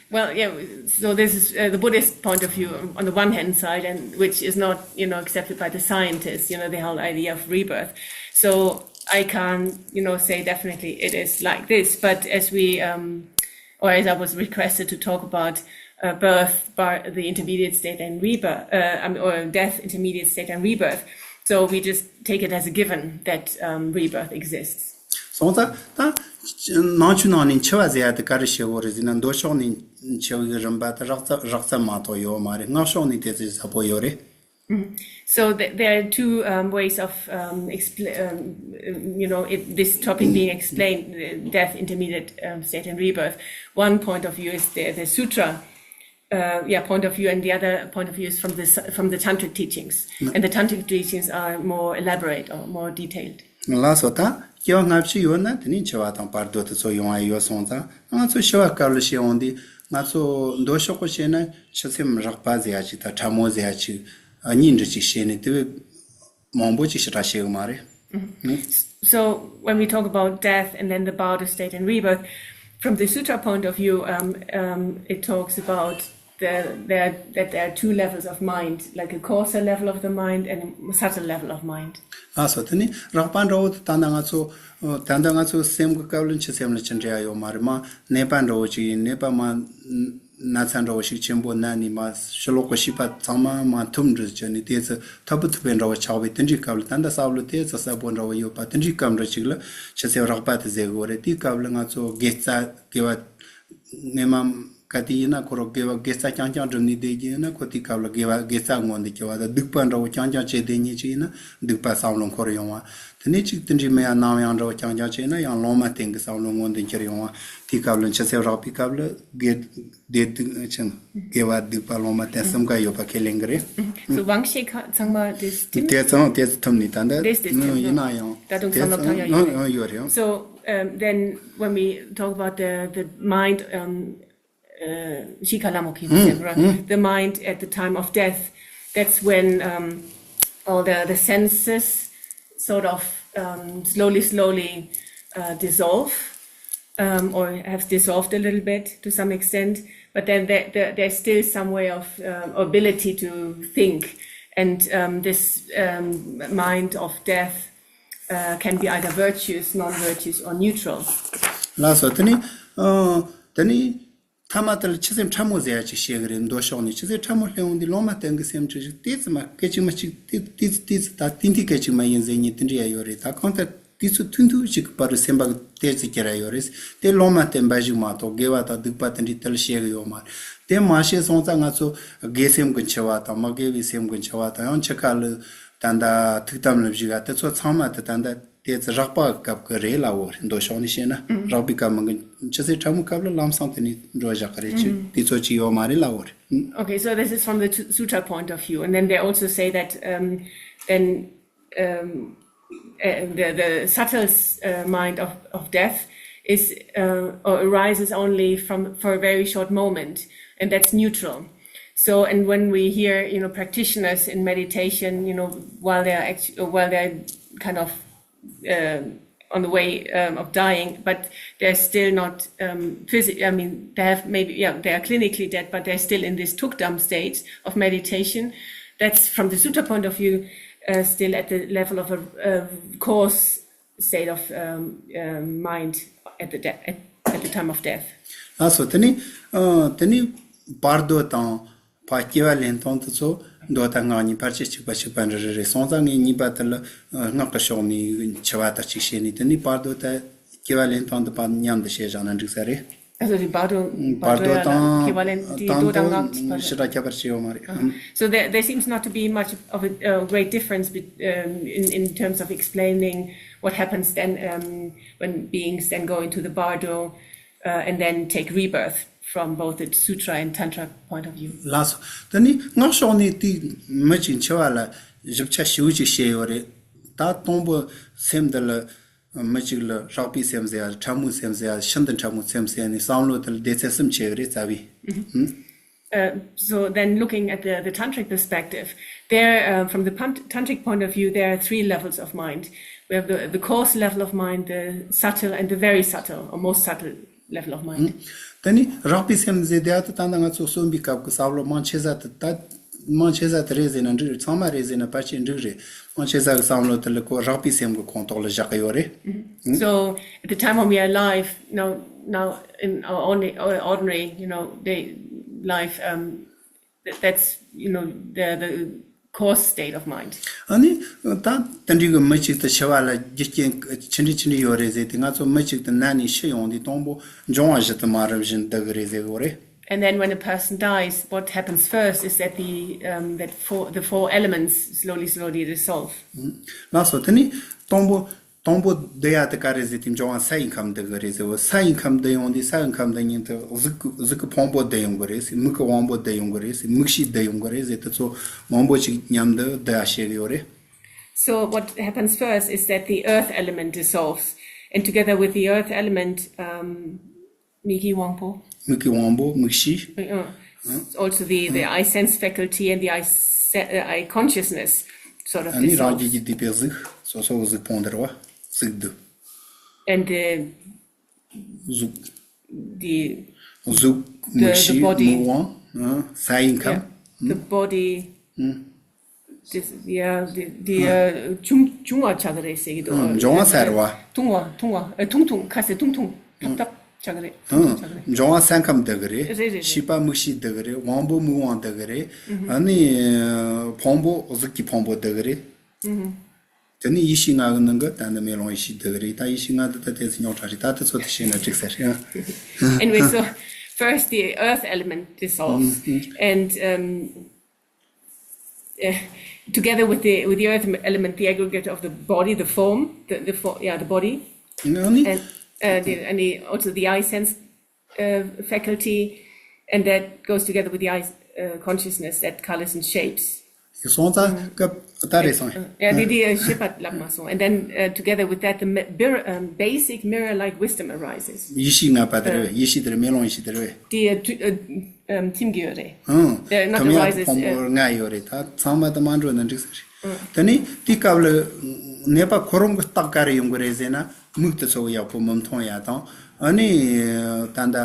Well, yeah, so this is uh, the Buddhist point of view on the one hand side, and which is not, you know, accepted by the scientists, you know, the whole idea of rebirth. So I can't, you know, say definitely it is like this, but as we, um, or as I was requested to talk about uh, birth, bar- the intermediate state and rebirth, uh, um, or death, intermediate state and rebirth, so we just take it as a given that um, rebirth exists. སོང་ཙང་ད་ནང་ཆོས་ནང་ནས་འཆི་བ་ཟེར་ཡ་དེ་ག་རེ་བཤད་དགོས་རེད་ཟེར་ན་མདོ་ཕྱོགས་ནས་འཆི་བའི་རིམ་པ་དེ་རགས་ཙམ་རགས་ཙམ་མ་གཏོགས་ཡོད་མ་རེད། སྔགས་ཕྱོགས་ནས་དེ་ཚོ་ཟབ་པོ་ཡོད་རེད། So th- there are two um, ways of um, expl- um, you know it, this topic being explained: uh, death, intermediate um, state, and rebirth. One point of view is the, the sutra, uh, yeah, point of view, and the other point of view is from the s- from the tantric teachings. And the tantric teachings are more elaborate or more detailed. ལགས་སོ། ད་སྐྱེ་བ་སྔ་ཕྱི་ཡོད་ན་དེ་ནས་འཆི་བ་དང་བར་དོ་དེ་ཚོ་ཡོང་བ་ཡོད་སོང་ཙང་། ང་ཚོ་ཤི་བ་སྐབས་ལ་བཤད་འོང་དུས། ང་ཚོ་མདོ་ཕྱོགས་ཀྱི་བཤད་ན་འཆི་སེམས་རགས་པ་ཟེར་ཡ་ཅིག་དང་ཕྲ་མོ་ཟེར་ཡ་ཅིག་གཉིས་འདྲ་ཅིག་བཤད་ནས། དེ་བས་མང་པོ་ཅིག་ཞེ་དྲག་བཤད་གི་མ་རེད། So when we talk about death and then the Bardo state and rebirth, from the sutra point of view, um, um, it talks about the, there, that there are two levels of mind, like a coarser level of the mind and a subtle level of mind. ལགས་སོ། དེ་ནི་རགས་པ་འདྲ་བོ་དེ་ད་ལྟ་ང་ཚོ་ད་ལྟ་ང་ཚོ་སེམས་ཀྱི་སྐབས་ལ་འཆི་སེམས་ལ་ཅི་འདྲ་ཡ་ཡོད་མ་རེད། མ་ནད་པ་འདྲ་བོ་ཅིག་ཡིན། ནད་པ་མ་ན་ཚ་འདྲ་བོ་ཞིག་ཆེན་པོ་ན་ནས་མ་ཕྱི་ལོགས་ཀྱི་བྱིས་པ་ཚང་མ་མ་ཐུབ་འདྲ་བྱས་ནས། དེ་ཚོ་ཐབ་པུ་ཐུབ་པའི་འདྲ་བོ་ཆགས་པའི་དེ་འདྲའི་སྐབས་ལ། ད་ལྟ་བསམ་བློ་དེ་ཚོ་གསལ་པོ་འདྲ་བོ་ཡོད་པ་དེ་འདྲའི་སྐབས་འདྲ་ཅིག་ལ་འཆི་སེམས་རགས་པ་དེ་ཟེར་གི་ཡོད་རེད། དེའི་སྐབས་ལ་ང་ཚོ་དགེ་རྩ་དགེ་བ་སྔོན་མ་ག་དུས་ཡིན་ན་ཁོ་རང་དགེ་བ་དགེ་རྩ་རྐྱང་རྐྱང་བསྒྲུབས་ནས་བསྡད་ཀྱི་ཡིན་ན། ཁོ་དེའི་སྐབས་ལ་དགེ་བ་དགེ་རྩ་མངོན་དུ་འགྱུར་བ་དང་། སྡིག་པ་འདྲ་བོ་རྐྱང་རྐྱང་བྱས་བསྡད་མཁན་ཅིག་ཡིན་ན་སྡིག་པ་བསམ་བློ་འཁོར་ཡོང་བ། དེ་ནས་ཅིག་དེ་འདྲའི་མི་ཡང་ནམ་ཡང་འདྲ་བོ་རྐྱང་རྐྱང་བྱས་ན་ཡང་ལོང་མ་བསྟེན་གྱི་བསམ་བློ་མངོན་དུ་འགྱུར་ཡོང་བ། དེའི་སྐབས་ལ་འཆི་སེམས་རགས་པའི་སྐབས་ལ་དགེ་བདེ་སྡིག་ཅིང་དགེ་བ་སྡིག་པ་ལོང་མ་བསྟེན་གསུམ་ཀ་ཡོད་པ་ཁས་ལེན་གྱི་རེད། So དབང་ཤེས་ཁ་ཚང་མ་དེ་དེ་ཚང་དེ་ཚོ་ཐུབ་ནས་ད་ལྟ་དེ་དེ་ཐུབ་ཡིན་ན་ཡང་ད་དུང་དེ་བསམ་བློ་ཚང་བཏང་ཡ་ཡོད་རེད། ཡོད་རེད། So, um, then when we talk about the, the mind, um, uh, Shikha Lamokhin, the mind at the time of death, that's when, um, all the, the senses sort of, um, slowly, slowly, uh, dissolve, um, or have dissolved a little bit to some extent, but then there, there, there's still some way of, um, ability to think, and, um, this, um, mind of death, uh, can be either virtuous, non-virtuous, or neutral. ལགས་སོ། དེ་ནི་ཨ་དེ་ནི་ཐ་མ་དེ་ལ་འཆི་སེམས་ཕྲ་མོ་ཟེར་ཡ་ཅིག་བཤད་གི་རེད། མདོ་ཕྱོགས་ནས་འཆི་སེམས་ཕྲ་མོ་སླེབས་འོང་དུས་ལོང་མ་བསྟེན་གྱི་སེམས་ཅིག་ཏོག་ཙམ་མ་སྐད་ཅིག་མ་གཅིག་ཏོག་ཏོག་ཙམ་ཏོག་ཙམ་ད་ཏིག་ཏིག་སྐད་ཅིག་མ་ཡིན་ཟེར་མཁན་དེ་འདྲ་ཡ་ཡོད་རེད། ད་གང་ལྟར་དུས་ཚོད་ཐུང་ཐུང་ཅིག་གི་བར་དུ་སེམས་པ་གི་ཏོག་ཙམ་གྱུར་ར་ཡོད་རེད། དེ་ལོང་མ་བསྟེན་པ་ཞིག་མ་གཏོགས་དགེ་བ་དང་སྡིག་པ་དེ་འདྲའི་དེ་ལ་བཤད་གི་ཡོད་མ་རེད། དེ་མ་བཤད་སོང་ཙང་ང་ཚོ་དགེ་སེམས་ཀྱི་འཆི་བ་དང་མ་དགེ་བའི་སེམས་ཀྱི་འཆི་བ་དང་། ཡང་འཆི་ཁ་ལ་ད་ལྟ་ཐུགས་དམ་ལ་བཞུགས་ཡ་དེ་ཚོ་ཚང་མ་དེ་ད་ལྟ་དེ་ཚོ་རགས་པ་སྐབས་ཀྱི་རེད་ལབ་དགོས་རེད། མདོ་ཕྱོགས་ནས་བཤད་ན་རགས་པའི་སྐབས་མིན་གྱི། འཆི་སེམས་ཕྲ་མོའི་སྐབས་ལ་ལམ་སང་དེ་ནས་འགྲོ་བཞག་གི་རེད། ཅི་དེ་ཚོ་ཅི་ཡོད་མ་རེད་ལབ་དགོས་རེད། Okay, so this is from the Su- Sutra point of view, and then they also say that, um, then, um, uh, the, the subtle, uh, mind of, of death is, uh, or arises only from, for a very short moment, and that's neutral. So, and when we hear, you know, practitioners in meditation, you know, while they're actu- while they're kind of, um, on the way, um, of dying, but they're still not, um, phys- I mean, they have maybe, yeah, they are clinically dead, but they're still in this tukdam state of meditation. That's, from the sutta point of view, uh, still at the level of a, a coarse state of, um, um, mind at the de- at, at the time of death. ལགས་སོ། དེ་ནི་ཨ་དེ་ནི་བར་དོ་དང་ཕར་སྐྱེ་བ་ལེན་སྟངས་དེ་ཚོ་མདོ་དང་སྔགས་གཉིས་ཕལ་ཆེར་གཅིག་པ་གཅིག་པ་འདྲ་རེ་རེ་སོང་ཙང་། ངས་གཉིས་པ་དེ་ལ་ཨ་སྔགས་ཀྱི་ཕྱོགས་ནས་འཆི་བ་དང་གཅིག་བཤད་ནས། དེ་ནས་བར་དོ་དང་སྐྱེ་བ་ལེན་སྟངས་དེ་ཕར་མཉམ་དུ་བཤད་བཞག་ན་འགྲིག་ས་རེད། Also, the Bardo, བར་དོ་Bardo དང་སྐྱེ་བ་ལེན་དེའི་མདོ་དང་སྔགས་གཅིག་པ་རེད། ཞེ་དྲག་ཁྱད་པར་ཅི་ཡོད་མ་རེད། So there, there seems not to be much of a, uh, great difference be, um, in, in terms of explaining what happens then, um, when beings then go into the Bardo, uh, and then take rebirth from both the Sutra and Tantra point of view. ལགས་སོ། དེ་ནི་སྔགས་ཕྱོགས་ནས་དེ་མི་གཅིག་འཆི་བ་ལ་ཞིབ་ཆ་ཞེ་པོ་ཅིག་བཤད་ཡོད་རེད། ད་དང་པོ་སེམས་འདི་ལ་མི་གཅིག་ལ་རགས་པའི་སེམས་ཟེར་ཡ། ཕྲ་མོའི་སེམས་ཟེར་ཡ། ཤིན་ཏུ་ཕྲ་མོའི་སེམས་ཟེར་ནས་བསམ་བློ་དེ་ལ་སྡེ་ཚན་གསུམ་ཕྱེ་གི་རེད། རྩ་བའི། Uh, so then looking at the, the tantric perspective, there, uh, from the pant- tantric point of view, there are three levels of mind. We have the, the coarse level of mind, the subtle, and the very subtle, or most subtle level of mind. དེ་ནི་རགས་པའི་སེམས་ཟེར་དེ་ད་ལྟ་ང་ཚོ་གསོན་པའི་སྐབས་ཀྱི་བསམ་བློ་མང་ཆེ་ས་དེ་ད་མང་ཆེ་ས་དེ་རེད་ཟེར་ན་འགྲིག་རེད། ཚང་མ་རེད་ཟེར་ན་ཕལ་ཆེར་འགྲིག་རེད། མང་ཆེ་ས་གི་བསམ་བློ་དེ་ལ་ཁོ་རགས་པའི་སེམས་ཀྱི་ཁོངས་གཏོགས་ལ་བཞག་གི་ཡོད་རེད། So at the time when we are alive, now, now in our ordinary, our ordinary, you know, day life, um, th- that's, you know, the the coarse state of mind. ཨ་ནི་ད་དེ་འདྲའི་གི་མི་གཅིག་དེ་འཆི་བ་ལ་རྒྱུ་རྐྱེན་ཆི་འདྲ་ཆི་འདྲ་ཡོད་རེད་ཟེར་དུས། ང་ཚོ་མི་གཅིག་དེ་ན་ནས་ཤི་ཡོང་དུས་དང་པོ་འབྱུང་བ་བཞི་དེ་མ་རབས་བཞིན་འདུག་གི་རེད་ཟེར་གི་ཡོད་རེད། And then when a person dies, what happens first is that the, um, that four, the four elements slowly, slowly dissolve. ལགས་སོ། དེ་ནི་དང་པོ་དང་པོ་བསྡུ་ཡ་དེ་ག་རེ་ཟེར་དུས་འབྱུང་བ་ས་ཡི་ཁམས་བསྡུ་གི་རེད་ཟེར་བ། ས་ཡི་ཁམས་བསྡུ་ཡོང་དུས་ས་ཡི་ཁམས་བསྡུ་མཁན་དེ་གཟུགས་ཀྱི་གཟུགས་ཀྱི་ཕུང་པོ་བསྡུ་ཡོང་གི་རེད་ཟེར། མིག་གི་དབང་པོ་བསྡུ་ཡོང་གི་རེད་ཟེར། མིག་ཤེས་བསྡུ་ཡོང་གི་རེད་ཟེར། དེ་ཚོ་མང་པོ་ཅིག་མཉམ་དུ་བསྡུ་ཡ་བཤད་གི་ཡོད་རེད། So what happens first is that the earth element dissolves, and together with the earth element, um, མིག་གི་དབང་པོ། མིག་གི་དབང་པོ། མིག་ཤེས། Uh, also the, the eye sense faculty and the eye, se- uh, eye consciousness sort of ཨ་ནི་རང་རྒྱལ་dissolves. གྱི་སྡིག་པའི་གཟུགས། སོ་སོའི་གཟུགས་ཕུང་འདི་རེད་བ། གཟུགས་འདི། And the གཟུགས། the གཟུགས། the མིག་ཤེས། the body མིག་དབང་། ཨ། ས་ཡི་ཁམས། Yeah. The body. This, yeah, the, the, uh, འབྱུང་འབྱུང་བ་ཆགས་ཀྱི་རེད་ཟེར་གྱི་འདུག་ཨ། འབྱུང་བ་ཟེར་བ། ཐུང་བ་ཐུང་བ། ཨ། ཐུང་ཐུང་ཁ་ཟེར། ཐུང་ཐུང་ཐབ་ཐབ་ཆགས་ཀྱི་རེད། ཐུང་ཐུང་ཆགས་ཀྱི་རེད། འབྱུང་བ་སེམས་ཁམས་འདི་གི་རེད། རེད་རེད་རེད། ཤེས་པ་མིག་ཤེས་འདི་གི་རེད། དབང་པོ་མིག་དབང་འདི་གི་རེད། ཨ་ནི་ཕུང་པོ་གཟུགས་ཀྱི་ཕུང་པོ་འདི་གི་རེད། དེ་ནི་ཡེ་ཤེས་ལྔ་གི་ནང་གི་ད་ནི་མེ་ལོང་ཡེ་ཤེས་འདི་གི་རེད། ད་ཡེ་ཤེས་ལྔ་འདི་ད་ཏོག་ཙམ་རྙོག་དྲ་རེད། ད་དེ་ཚོ་དེ་ཤེས་ན་འགྲིག་ས་རེད། Anyway, so first the earth element dissolves, and um, uh, together with the with the earth element, the aggregate of the body, the form, the, the form, yeah, the body, ཨ་ནི། And uh, the, and the, also the eye sense uh, faculty, and that goes together with the eye uh, consciousness that colors and shapes. སོང་ཙང་སྐབས་ད་རེད་སོང་། Uh, yeah, the, the uh, shape ལབ་མ་སོང་། And then uh, together with that, the mi- bir- um, basic mirror-like wisdom arises. ཡེ་ཤེས་ལྔ་པ་དེ་རེད། ཡེ་ཤེས་དེ་རེད། མེ་ལོང་ཡེ་ཤེས་དེ་རེད། དེ་ཐུ- ཨ། ཨམ། ཐིམ་གྱི་ཡོད་རེད། ཨང་། The- not ཐིམ་ཡག་arises, ཕུང་པོ་yeah. ལྔ་ཡོད་རེད། ད་ཚང་མ་དེ་མ་འགྲོ་ན་འགྲིག་ས་རེད། དེ་ནི་དེའི་སྐབས་ལ་ནད་པ་ཁོ་རང་གི་རྟགས་ག་རེ་ཡོང་གི་རེད་ཟེར་ན། མིག་དེ་ཚོ་ཡག་པོ་མི་མཐོང་ཡ་དང་། ཨ་ནི་ད་ལྟ་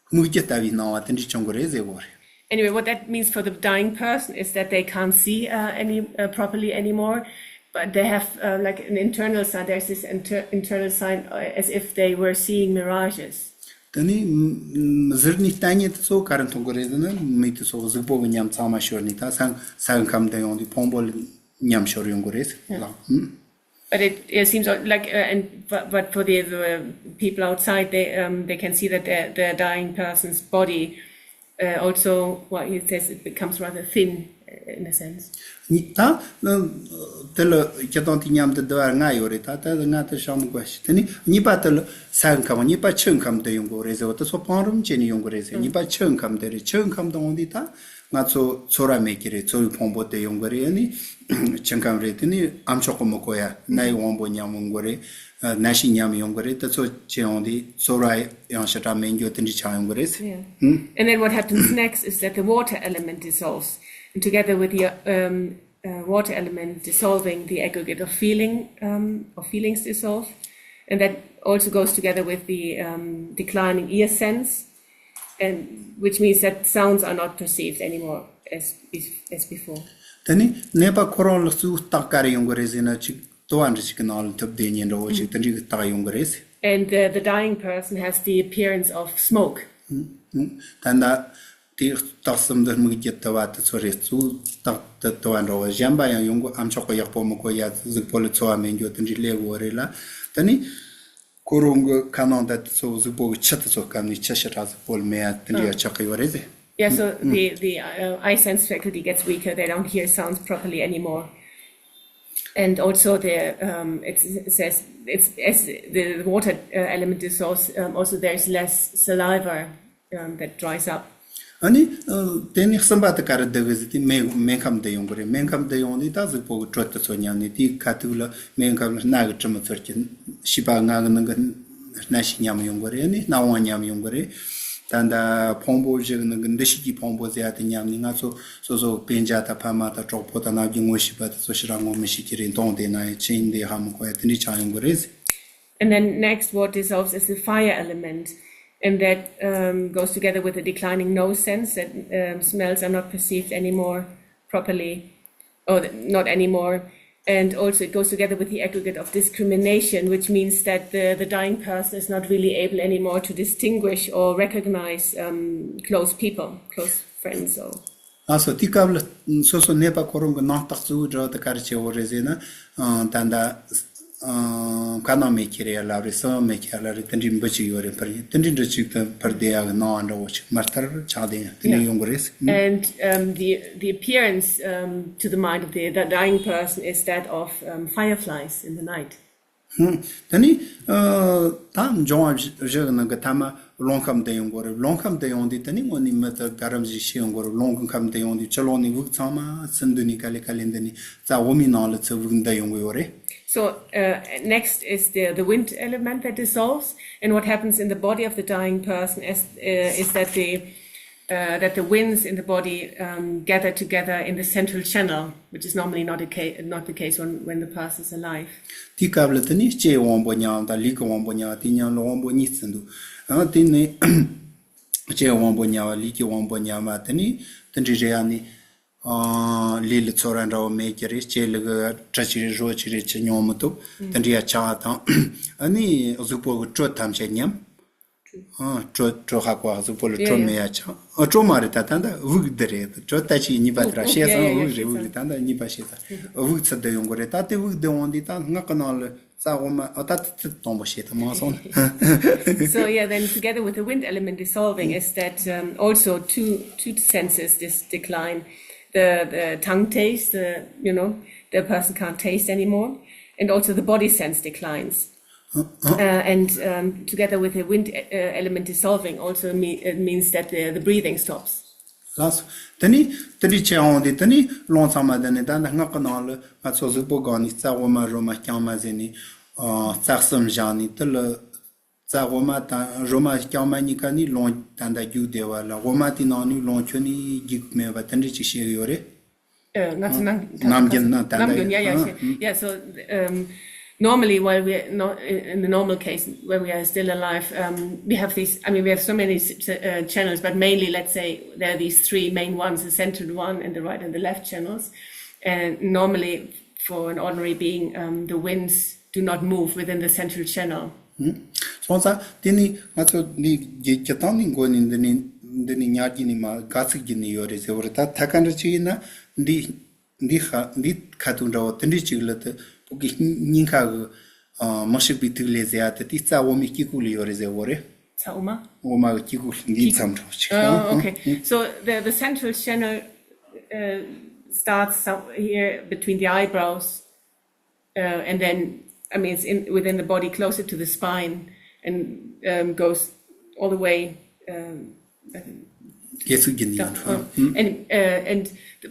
སྨིག་རྒྱུ་ལྟ་བུའི་སྣང་བ་དེ་འདྲ་བྱུང་གི་རེད་ཟེར་གོ་རེད། Anyway, what that means for the dying person is that they can't see uh, any uh, properly anymore, but they have uh, like an internal sign. There's this inter- internal sign uh, as if they were seeing mirages. དེ་ནི་ཟུར་ནས་ལྟ་མཁན་དེ་ཚོ་ག་རེ་མཐོང་གི་རེད་ཟེར་ན། མིག་དེ་ཚོ་གཟུགས་པོ་གི་ཉམས་ཚང་མ་ཤོར་ནས། ད་ས་ས་ཁམས་དུ་ཡོང་དུས་ཕུང་པོ་ལ་ཉམས་ཤོར་ཡོང་གི་རེད་ལགས། But it, it seems like, uh, and but, but for the, the people outside, they um, they can see that the, the dying person's body uh, also, well, he says it becomes rather thin uh, in a sense. ད་དེ་ལ་སྤྱིར་བཏང་དེ་མཉམ་དུ་བསྡུ་བ་ལྔ་ཡོད་རེད། ད་ལྟ་ལྔ་དེ་བཤད་མི་དགོས་ཤིག་དེ་ནི་གཉིས་པ་དེ་ལ་ས་ཁམས། གཉིས་པ་ཆུ་ཁམས་དུ་ཡོང་གི་རེད་ཟེར་བ་དེ་ཚོ་བང་རིམ་བྱས་ནས་ཡོང་གི་རེད་ཟེར། གཉིས་པ་ཆུ་ཁམས་དུ་རེད། ཆུ་ཁམས་དུ་འོང་དུས་ད་ང་ཚོ་ཚོར་བ་མེད་ཀྱི་རེད། ཚོར་བའི་ཕུང་པོ་དེ་ཡོང་གི་རེད། ཨ་ནི་ཆུ་ཁམས་རེད། དེ་ནི་ཨ་མཆོག་གི་མི་གོ་ཡ། རྣ་ཡི་དབང་པོ་ཉམས་ཡོང་གི་རེད། ཨ། རྣ་ཤེས་ཉམས་ཡོང་གི་རེད། དེ་ཚོ་བྱས་ཡོང་དུས་ཚོར་བ་ཡང་ཞེ་དྲག་མེད་འགྱོ། དེ་འདྲ་ཆགས་ཡོང་གི་རེད། Yeah. And then what happens next is that the water element dissolves. And together with the um, uh, water element dissolving, the aggregate of feeling um, of feelings dissolve. And that also goes together with the um, declining ear sense, and which means that sounds are not perceived anymore as as before. དེ་ནི་ནད་པ་ཁོ་རང་ལ་གཙོ་བོ་རྟགས་ག་རེ་ཡོང་གི་རེད་ཟེར་ན། ཅིག་དུ་བ་འདྲ་ཞིག་གི་ནང་ལ་ཐུབ་བསྡད་མཁན་འདྲ་བོ་ཞིག་དེ་འདྲའི་རྟགས་ཡོང་གི་རེད། And the, the dying person has the appearance of smoke. ད་ལྟ་དེ་རྟགས་གསུམ་དུ་སྨིག་རྒྱུ་དུ་བ་དེ་ཚོ་རེད། གཙོ་བོ་རྟགས་དེ་དུ་བ་འདྲ་བོ། གཞན་པ་ཡང་ཡོང་གི། ཨ་མཆོག་གི་ཡག་པོ་མི་གོ་ཡ། གཟུགས་པོ་ལ་ཚོར་བ་མེད་འགྱོ། དེ་འདྲའི་སླེབས་ཡོད་རེད་ལ། དེ་ནི་ཁོ་རང་གི་ཁ་ནང་ད་དེ་ཚོ་གཟུགས་པོ་གི་ཆུ་དེ་ཚོ་སྐམ་ནས་ཆུ་ཞེ་དྲག་གཟུགས་པོ་ལ་མེད་ཡ་དེ་འདྲ་ཡ་ཆགས་ཀྱི་ཡོད་རེད་ཟེར། Yeah, so the, the uh, eye sense faculty gets weaker. They don't hear sounds properly anymore. And also, the, um, it's, it says it's, as the water uh, element dissolves, um, also there's less saliva um, that dries up. ཨ་ནི་དེ་ནི་གསུམ་པ་དེ་ག་རེ་བསྡུ་གི་ཟེར་དུས། སྨན་སྨན་ཁམས་དུ་ཡོང་གི་རེད། སྨན་ཁམས་དུ་ཡོང་དུས་ད་གཟུགས་པོ་གི་དྲོད་དེ་ཚོ་ཉམས་ནས། དེའི་ཁ་ཐུག་ལ་སྨན་ཁམས་ལ་སྣ་གི་དྲི་མི་ཚོར་གྱི། ཤེས་པ་ལྔ་གི་ནང་གི་རྣ་ཤེས་ཉམས་ཡོང་གི་རེད། ཨ་ནི་སྣ་དབང་ཉམས་ཡོང་གི་རེད། ད་ལྟ་ཕུང་པོ་བཞི་གི་ནང་གི་འདུ་ཤེས་ཀྱི་ཕུང་པོ་ཟེར་ཡ་དེ་ཉམས་ནས། ང་ཚོ་སོ་སོ་སྤུན་ཀྱག་དང་ཕ་མ་དང་གྲོགས་པོ་དང་ནམ་རྒྱུན་ངོ་ཤེས་པ་དེ་ཚོ་ཞེ་དྲག་ངོ་མི་ཤེས་ཀྱི་རེད། མཐོང་བསྡད་ན་ཡང་ཅི་ཡིན་འདི་ཧ་མི་གོ་ཡ་དེ་འདྲ་ཆགས་ཡོང་གི་རེད། And then next, what dissolves is the fire element, and that um, goes together with the declining nose sense, that um, smells are not perceived anymore properly, or th- not anymore. And also, it goes together with the aggregate of discrimination, which means that the, the dying person is not really able anymore to distinguish or recognize um, close people, close friends, or ལགས་སོ། དེའི་སྐབས་ལ་སོ་སོ་ནད་པ་ཁོ་རང་གི་སྣང་རྟོག་གཙོ་བོའི་སྒྲ་དེ་ག་རེ་བྱེད་འོ་རེད་ཟེར་ན། ཨང་། ད་ལྟ་ཨང་། ཁ་ནང་མེ་ཁྱེར་ཡ་ལབ་རེད། སྲིན་བུ་མེ་ཁྱེར་ལབ་རེད། དེ་འདྲའི་འབུ་ཅིག་ཡོད་རེད། འཕུར་ཡ་དེ་འདྲའི་འདྲ་ཅིག་ཏུ་འཕུར་བསྡད་ཡ་གི་སྣང་བ་འདྲ་བོ་ཅིག་མར་ལྟར་ཆགས་བསྡད་ཡ་དེ་འདྲ་ཡོང་གི་རེད། And um, the, the appearance um, to the mind of the, the dying person is that of um, fireflies in the night. ཧུམ། དེ་ནི་ཨ་ད་འབྱུང་བ་བཞི་བཞི་གི་ནང་གི་ཐ་མ་རླུང་ཁམས་འདི་ཡོང་གི་རེད། རླུང་ཁམས་འདི་ཡོང་དུས་དེ་ནི་དངོས་ནས་མི་ཚོ་ག་རམ་ཞིག་ཤི་ཡོང་གི་རེད། རླུང་གི་ཁམས་འདི་ཡོང་དུས་ཕྱི་ལོགས་ནས་དབུགས་ཚང་མ་ཚུར་འདི་ནས་ག་ལེ་ག་ལེ་འདི་ནས་རྩ་འོ་མའི་ནང་ལ་ཚུར་དབུགས་འདི་ཡོང་གི་ཡོད་རེད། So, uh, next is the, the wind element that dissolves. And what happens in the body of the dying person is, uh, is that the, uh, that the winds in the body, um, gather together in the central channel, which is normally not a ca- not the case when, when the person is alive. དེའི་སྐབས་ལ་དེ་ནི་ལྕེའི་དབང་པོ་ཉལ་བ་དང་ལུས་ཀྱི་དབང་པོ་ཉལ་བ་དེ་མཉམ་ལ་དབང་པོ་གཉིས་ཚུར་འདུ། ཨ་དེ་ནི་ལྕེའི་དབང་པོ་ཉལ་བ་ལུས་ཀྱི་དབང་པོ་ཉལ་བ་དེ་ནི་དེ་འདྲའི་རེད་ཡ། ནི་ཨ་ལུས་ལ་ཚོར་བ་འདྲ་བོ་མེད་ཀྱི་རེད། ལྕེ་ལ་གི་དྲི་ཅིག་རེད་རོ་ཅིག་རེད་ཅི་མྱོང་མི་ཐུབ། དེ་འདྲའི་ཡ་ཆགས་དང་། ཨ་ནི་གཟུགས་པོ་གི་དྲོད་ཐམས་ཅད་ཉམས། ཨ་དྲོད་དྲོད་ཧ་གོ་གཟུགས་པོ་ལ་དྲོད་མེད་ཡ་ཆགས། ཨ་དྲོད་མ་རེད། ད་ད་ད་དབུགས་འདི་རེད། དྲོད་ད་ཅིག་གཉིས་པ་དེ་ར་བཤད་སོང་། དབུགས་རེད། དབུགས་རེད། ད་ད་གཉིས་པ་བཤད་སོང་། དབུགས་ཚུར་འདི་ཡོང་གི་རེད། ད་དེ་དབུགས་འདི་འོང་དུས་ད་སྔགས་ཀྱི་ནང་ལ་རྩ་འོ་མ། ཨ་ད་དེ་ཚིག་དང་པོ་བཤད་ད་མ་སོང་། So yeah, then together with the wind element dissolving is that, um, also two two senses this decline. The, the tongue taste, the, you know, the person can't taste anymore, and also the body sense declines. Uh, and, um, together with the wind, uh, element dissolving also me- it means that the, the breathing stops. ལགས་སོ། དེ་ནི་དེ་འདྲའི་ཆེ་འོང་དེ་དེ་ནི་རླུང་ཚང་མ་དེ་ནི་ད་ལྟ་སྔགས་ཀྱི་ནང་ལ་ང་ཚོ་གཟུགས་པོ་སྒང་ནས་རྩ་འོ་མ་རོ་མ་རྐྱང་མ་ཟེར་ནས། ཨ་རྩ་གསུམ་བཞག་ནས་དེ་ལ་རྩ་འོ་མ་དང་རོ་མ་རྐྱང་མ་གཉིས་ཀ་ནས་རླུང་ད་ལྟ་རྒྱུག་བསྡད་པ་ལ། འོ་མ་དེའི་ནང་ནས་རླུང་ཁྱོན་ནས་རྒྱུག་མེད་པ་དེ་འདྲ་ཅིག་བཤད་ཀྱི་ཡོད་རེད། Uh, not nam- ནམ་རྒྱུན་ནམ་རྒྱུན། Yeah, yeah, yeah. So, um, normally, while we're not in the normal case, when we are still alive, um, we have these. I mean, we have so many, uh, channels, but mainly, let's say, there are these three main ones: the centered one, and the right and the left channels. And normally, for an ordinary being, um, the winds do not move within the central channel. སོང་ཙང་དེ་ནི་ང་ཚོ་འདི་རྒྱ་རྒྱ་ཐང་ནས་འགོ་ནས་འདི་ནས་འདི་ནས་ཉར་རྒྱུ་ནི་མ་དགའ་ཚིག་རྒྱུ་ནི་ཡོད་རེད་ཟེར་བ་རེད། ད་ཐད་ཀ་འདྲ་ཅིག་ཡིན་ན་འདི་འདི་ཧ་འདི་ཁ་ཐུག་འདྲ་བོ་དེ་འདྲའི་ཅིག་ལ་དེ་བོད་ཀྱི་སྙིང་ཁ་གི་མི་ཤིགས་པའི་ཐིག་ལེ་ཟེར་ཡ་དེ་དེ་རྩ་འོ་མའི་དཀྱིལ་ཁུག་ལ་ཡོད་རེད་ཟེར་བ་རེད། རྩ་འོ་མ། འོ་མ་གི་དཀྱིལ་ཁུག་འདི་མཚམས་འདྲ་བོ་ཅིག Oh, okay. So the, the central channel, uh, starts some- here between the eyebrows, uh, and then, I mean, it's in, within the body, closer to the spine, and, um, goes all the way, um, I think, སྐྱེ་ཚིག་རྒྱུ་ནི་down. ཡིན། Uh, and, uh, and,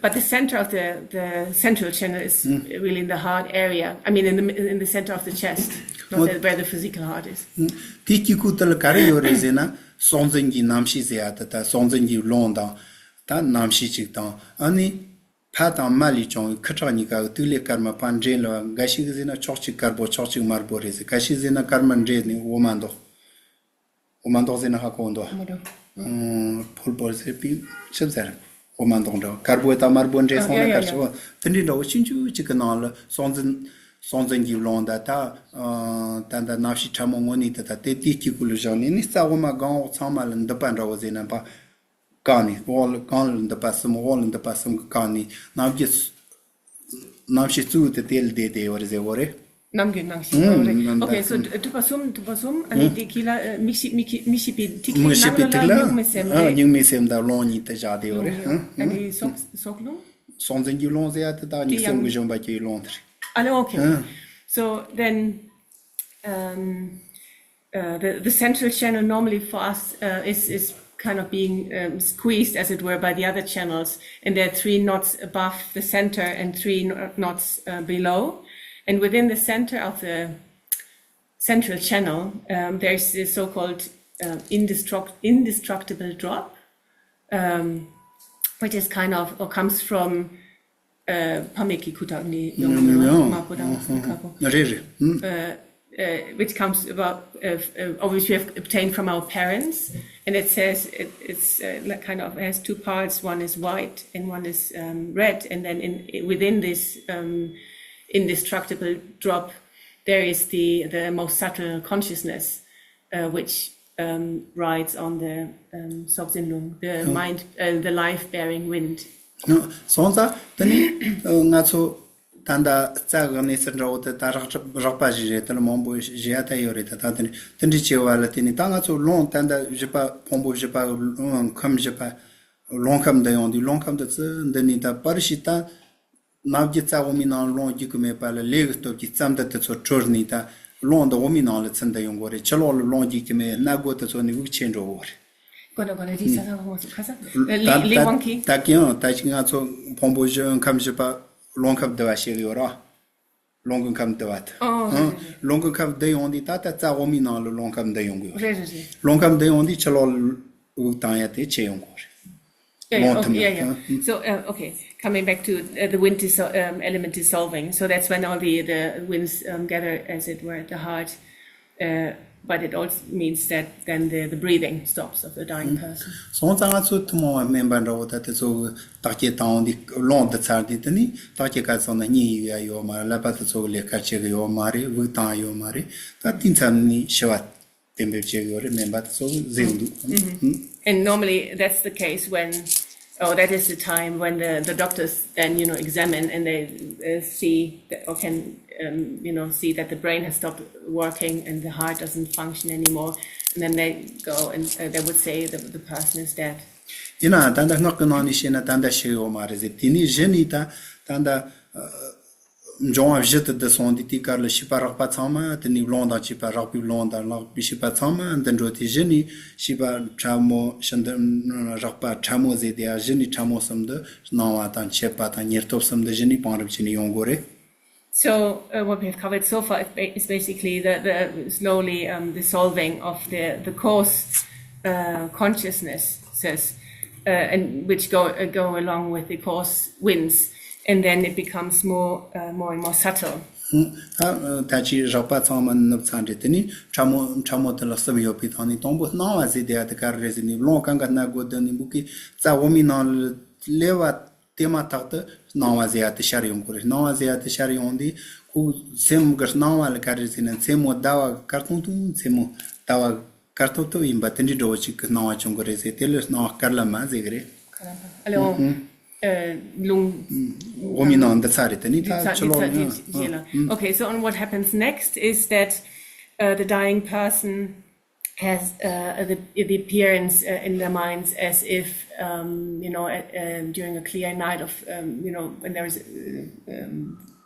but the center of the, the central channel is really in the heart area. I mean, in the, in the center of the chest, not the, where the physical heart is. དེའི་དཀྱིལ་ཁུག་དེ་ལ་ག་རེ་ཡོད་རེད་ཟེར་ན། སྲོག་འཛིན་གྱི་རྣམ་ཤེས་ཟེར་ཡ་དེ། ད་སྲོག་འཛིན་གྱི་རླུང་དང་། ད་རྣམ་ཤེས་ཅིག་དང་། ཨ་ནི། ཕ་དང་མ་ལས་བྱུང་བའི་ཁུ་ཁྲག་གཉིས་ཀ་གི་ཐིག་ལེ་དཀར་དམར་ཕར་འདྲེས་ལ། འགའ་ཞིག་ཟེར་ན་ཕྱོགས་གཅིག་དཀར་པོ་ཕྱོགས་གཅིག་དམར་པོ་རེད་ཟེར། འགའ་ཞིག་ཟེར་ན་དཀར་དམར་འདྲེས་ནས་འོ་མ་མདོག་འོ་མ་མདོག་ཟེར་ན་ཧ་གོ་འདུག་འོ་མ་མདོག་ཨང་། ཕུར་བུ་ཟེར་བའི་ཆིབས་ཟེར། འོ་མ་མདོག་འདྲ་བ་དཀར་པོ་དང་དམར་པོ་འདྲེས་སོང་ན། ཡ་ཡ་དཀར་ཡ་ཆེ་བ་དེ་འདྲའི་འདྲ་བོ་ཆུང་ཆུང་གཅིག་གི་ནང་ལ་སྲོག་འཛིན་སྲོག་འཛིན་གྱི་རླུང་དང་། ད་ཨ་ད་ད་རྣམ་ཤེས་ཕྲ་མོ་དངོས་གནས་དེ་དང་དེ་དེའི་དཀྱིལ་ཁུག་ལ་བཞག་ནས་ནི་རྩ་འོ་མ་སྒང་འོག་ཚང་མ་ལ་མདུད་པ་འདྲ་བོ་ཟེར་ན་པ། བཀང་ནས་འོག་ལ་གང་ལ་མདུད་པ་གསུམ། འོག་ལ་མདུད་པ་གསུམ་གྱིས་བཀང་ནས་རྣམ་རྒྱལ་རྣམ་ཤེས་གཙོ་བོ་དེ་དེ་ལ་བསྡད་བསྡད་ཡོད་རེད་ཟེར་བ་རེད། ནམ་རྒྱུན་ནང་བཞིན་ཨང་། རེད། ནམ་Okay, so ཟླ་གསུམ། དུ་པ་གསུམ། དུ་པ་གསུམ། ཨ་ནི་ཨང་། དེ་གི་ལ་ཨ་མིག་ཤེས་མིག་ཤེས་མིག་ཤེས་པའི་ཐིག་ལེ་མིག་ཤེས་པའི་ནང་ལ་ཐིག་ལ། སྨྱུག་མའི་སེམས་ཨ་རེད། སྨྱུག་མའི་སེམས་དང་རླུང་གཉིས་དེ་བཞག་བསྡད་ཡོད་རེད། ཨང་། ཨ་ནི་སྲོག་སྲོག་རླུང་། སྲོག་འཛིན་གྱི་རླུང་ཟེར་ཡ་དེ་དག་དེ་མྱིག་སེམས་ཡང་ཀྱི་བཞོན་པ་གྱི་རླུང་དེ་རེད། ཨ་ནི་Okay. ཨང་། So then, um, uh, the, the central channel normally for us, uh, is, is kind of being, um, squeezed, as it were, by the other channels, and there are three knots above the center and three kno- knots, uh, below. And within the center of the central channel, um, there's this so-called, uh, indestruct- indestructible drop, um, which is kind of, or comes from, uh, ཕ་མེས་ཀྱི་ཁུ་ཁྲག་ནས་ཡོང་གི་ཡོད། ཡོང་། དམར་པོ་དང་ཁ་པོ། རེད་རེད། ཨུམ། Uh, uh, which comes about, uh, uh, or which we have obtained from our parents, and it says it, it's, uh, like, kind of has two parts. One is white and one is, um, red, and then in within this, um, indestructible drop, there is the the most subtle consciousness, uh, which, um, rides on the, um, Sokzin Lung, the mind, uh, the life-bearing wind. སོང་ཙང་དེ་ནི་ང་ཚོ་ད་ལྟ་རྩ་གི་གནས་ཚུལ་འདྲ་བོ་དེ་ད་རགས་རགས་པ་ཞིག་རེད། དེ་ལ་མང་པོ་བཤད་ཡ་ད་ཡོད་རེད། ད་ད་དེ་ནི་དེ་འདྲའི་ཆེ་བ་ལ་བརྟེན་ནས་ད་ང་ཚོ་རླུང་ད་ལྟ་བཞི་པ་ཕུང་པོ་བཞི་པ་གི་ཁམས་བཞི་པ་རླུང་ཁམས་འདི་ཡོང་དུས། རླུང་ཁམས་འདི་ཚོ་འདི་ནས་ད་པར་ཞིག་ད། ནམ་རྒྱུན་རྩ་འོ་མའི་ནང་རླུང་རྒྱུག་གི་མེད་པ་ལ་ལས་ཀྱི་སྟོབས་ཀྱིས་རྩ་འདི་དེ་ཚོ་དྲོལ་ནས་ད་ རླུང་འདི་འོ་མའི་ནང་ལ་ཚུད་བསྡད་ཡོང་གི་རེད། ཕྱི་ལོགས་ལ་རླུང་རྒྱུག་གི་མེད། སྣ་སྒོ་དེ་ཚོ་ནས་དབུགས་ཆད་འགྲོ་གི་རེད། གོ་ན་གོ་ན་རི་ས་ས་ཧོ་སུ་ཁ་ས་ད་ལི་ད་ལི་ཝང་ཁི། ད་གིན་ད་ཅིག་ང་ཚོ་ཕུང་པོ་བཞི་ཁམས་བཞི་པ་རླུང་ཁམས་བསྡུ་བ་བྱེད་གི་ཡོད་ར། རླུང་གི་ཁམས་བསྡུ་བ་དེ། ཨོ་ཨང་། རེད་རེད་རླུང་གི་ཁམས་བསྡུ་ཡོང་དུས་ད་ལྟ་རྩ་འོ་མའི་ནང་ལ་རླུང་ཁམས་བསྡུ་ཡོང་གི་ཡོད་རེད། རེད་རེད་རེད། རླུང་ཁམས་བསྡུ་ཡོང་དུས་ཕྱི་ལོགས་ལ་དབུགས་བཏང་ཡ་དེ་ཆད་ཡོང་གི་རེད། Yeah, yeah, རླུང་oh, ཐིམ་yeah, yeah. ཡོང་། So, um, okay, coming back to uh, the wind dissol- um, element dissolving. So that's when all the, the winds um, gather, as it were, at the heart. Uh, but it also means that then the, the breathing stops of the dying person. སོང་ཙང་ང་ཚོ་ཐུན་མོང་བ་སྨན་པ་འདྲ་བོ་ད་དེ་ཚོ་གི་བརྟག་དཔྱད་བཏང་འོང་དུས་རླུང་བསྡུ་ཚར་དུས་དེ་ནི་བརྟག་དཔྱད་ག་ཚོད་ན་གཉིད་ཡོད་ཡ་ཡོད་མ་རེད། ཀླད་པ་དེ་ཚོ་གི་ལས་ཀ་བྱེད་གི་ཡོད་མ་རེད། དབུགས་བཏང་ཡ་ཡོད་མ་རེད། ད་དེ་མཚམས་ནས་ཤི་བ་གཏན་འབེབས་བྱེད་ཀྱི་ཡོད་རེད། སྨན་པ་དེ་ཚོ་གཟིགས་འདུག་ཨང་། And normally that's the case when, or that is the time when the, the doctors then, you know, examine and they uh, see that, or can, um, you know, see that the brain has stopped working and the heart doesn't function anymore. And then they go and uh, they would say the, the person is dead. ཡིན་ནའང་ད་ལྟ་སྔགས་ཀྱི་ནང་ནས་བཤད་ན་ད་ལྟ་ཤི་ཡོད་མ་རེད་ཟེར། དེ་ནས་གཞི་ནས་ད་ད་ལྟ་འབྱུང་བ་བཞི་དེ་འདི་སོང་དུས་དེའི་སྐབས་ལ་བྱིས་པ་རགས་པ་ཚང་མ་དེ་ནས་རླུང་དང་བཅས་པ་རགས་པའི་རླུང་དང་ལག་པའི་བྱིས་པ་ཚང་མ་འདི་འགྲོ་དུས་གཞི་ནས་བྱིས་པ་ཕྲ་མོ་ཤི་འདི་རགས་པ་ཕྲ་མོ་ཟེར་དེ་ཡང་གཞི་ནས་ཕྲ་མོ་གསུམ་འདི་སྣང་བ་དང་མཆེད་པ་དང་ཉེར་ཐོབ་གསུམ་འདི་གཞི་ནས་བང་རིམ་བྱས་ནས་ཡོང་དགོས་རེད། So uh, what we have covered so far is ba- is basically the, the slowly um, dissolving of the, the coarse uh, consciousnesses, uh, and which go uh, go along with the coarse winds, and then it becomes more uh, more and more subtle. ད་ད་ཅི་རགས་པ་ཚང་མ་ནུབ་ཚར་རེད། དེ་ནི་ཕྲ་མོ་ཕྲ་མོ་དེ་ལ་གསུམ་ཡོད་པའི་ཐོག་ནས་དང་པོ་སྣང་བ་ཟེར་དེ་ཡ་དེ་ག་རེ་རེད་ཟེར་ནས་རླུང་གང་ག་སྣ་སྒོ་བསྡུས་ནས་འབུ་གི་རྩ་འོ་མའི་ནང་ལ་སླེབས་པ། དེ་མ་ཐག་ཏུ་སྣང་བ་ཟེར་ཡ་དེ་ཤར་ཡོང་གི་རེད། སྣང་བ་ཟེར་ཡ་དེ་ཤར་ཡོང་དུས་ཁོ་སེམས་ཀྱི་སྣང་བ་ལ་ག་རེ་ཟེར་ན་མཚན་མོ་ཟླ་བ་དཀར་ཐུང་ཐུང་མཚན་མོ་ཟླ་བ་དཀར་ཐུང་ཐུང་ཡིན་པ་དེ་འདྲའི་འདྲ་བོ་ཅིག་གི་སྣང་བ་བྱུང་གི་རེད་ཟེར། དེ་ལ་སྣང་བ་དཀར་ལམ་མ་ཟེར་གི་རེད། ཨ་ལེ་ཨོ། ཨ་རླུང་འོ་མའི་ནང་འདི་ཚ་རེད། དེ་ནི་ད་ཕྱི་ལོགས་ནས། Okay, so on what happens next is that uh, the dying person has uh, the, the appearance uh, in their minds as if, um, you know, uh, um, during a clear night of, um, you know, when there is uh, um,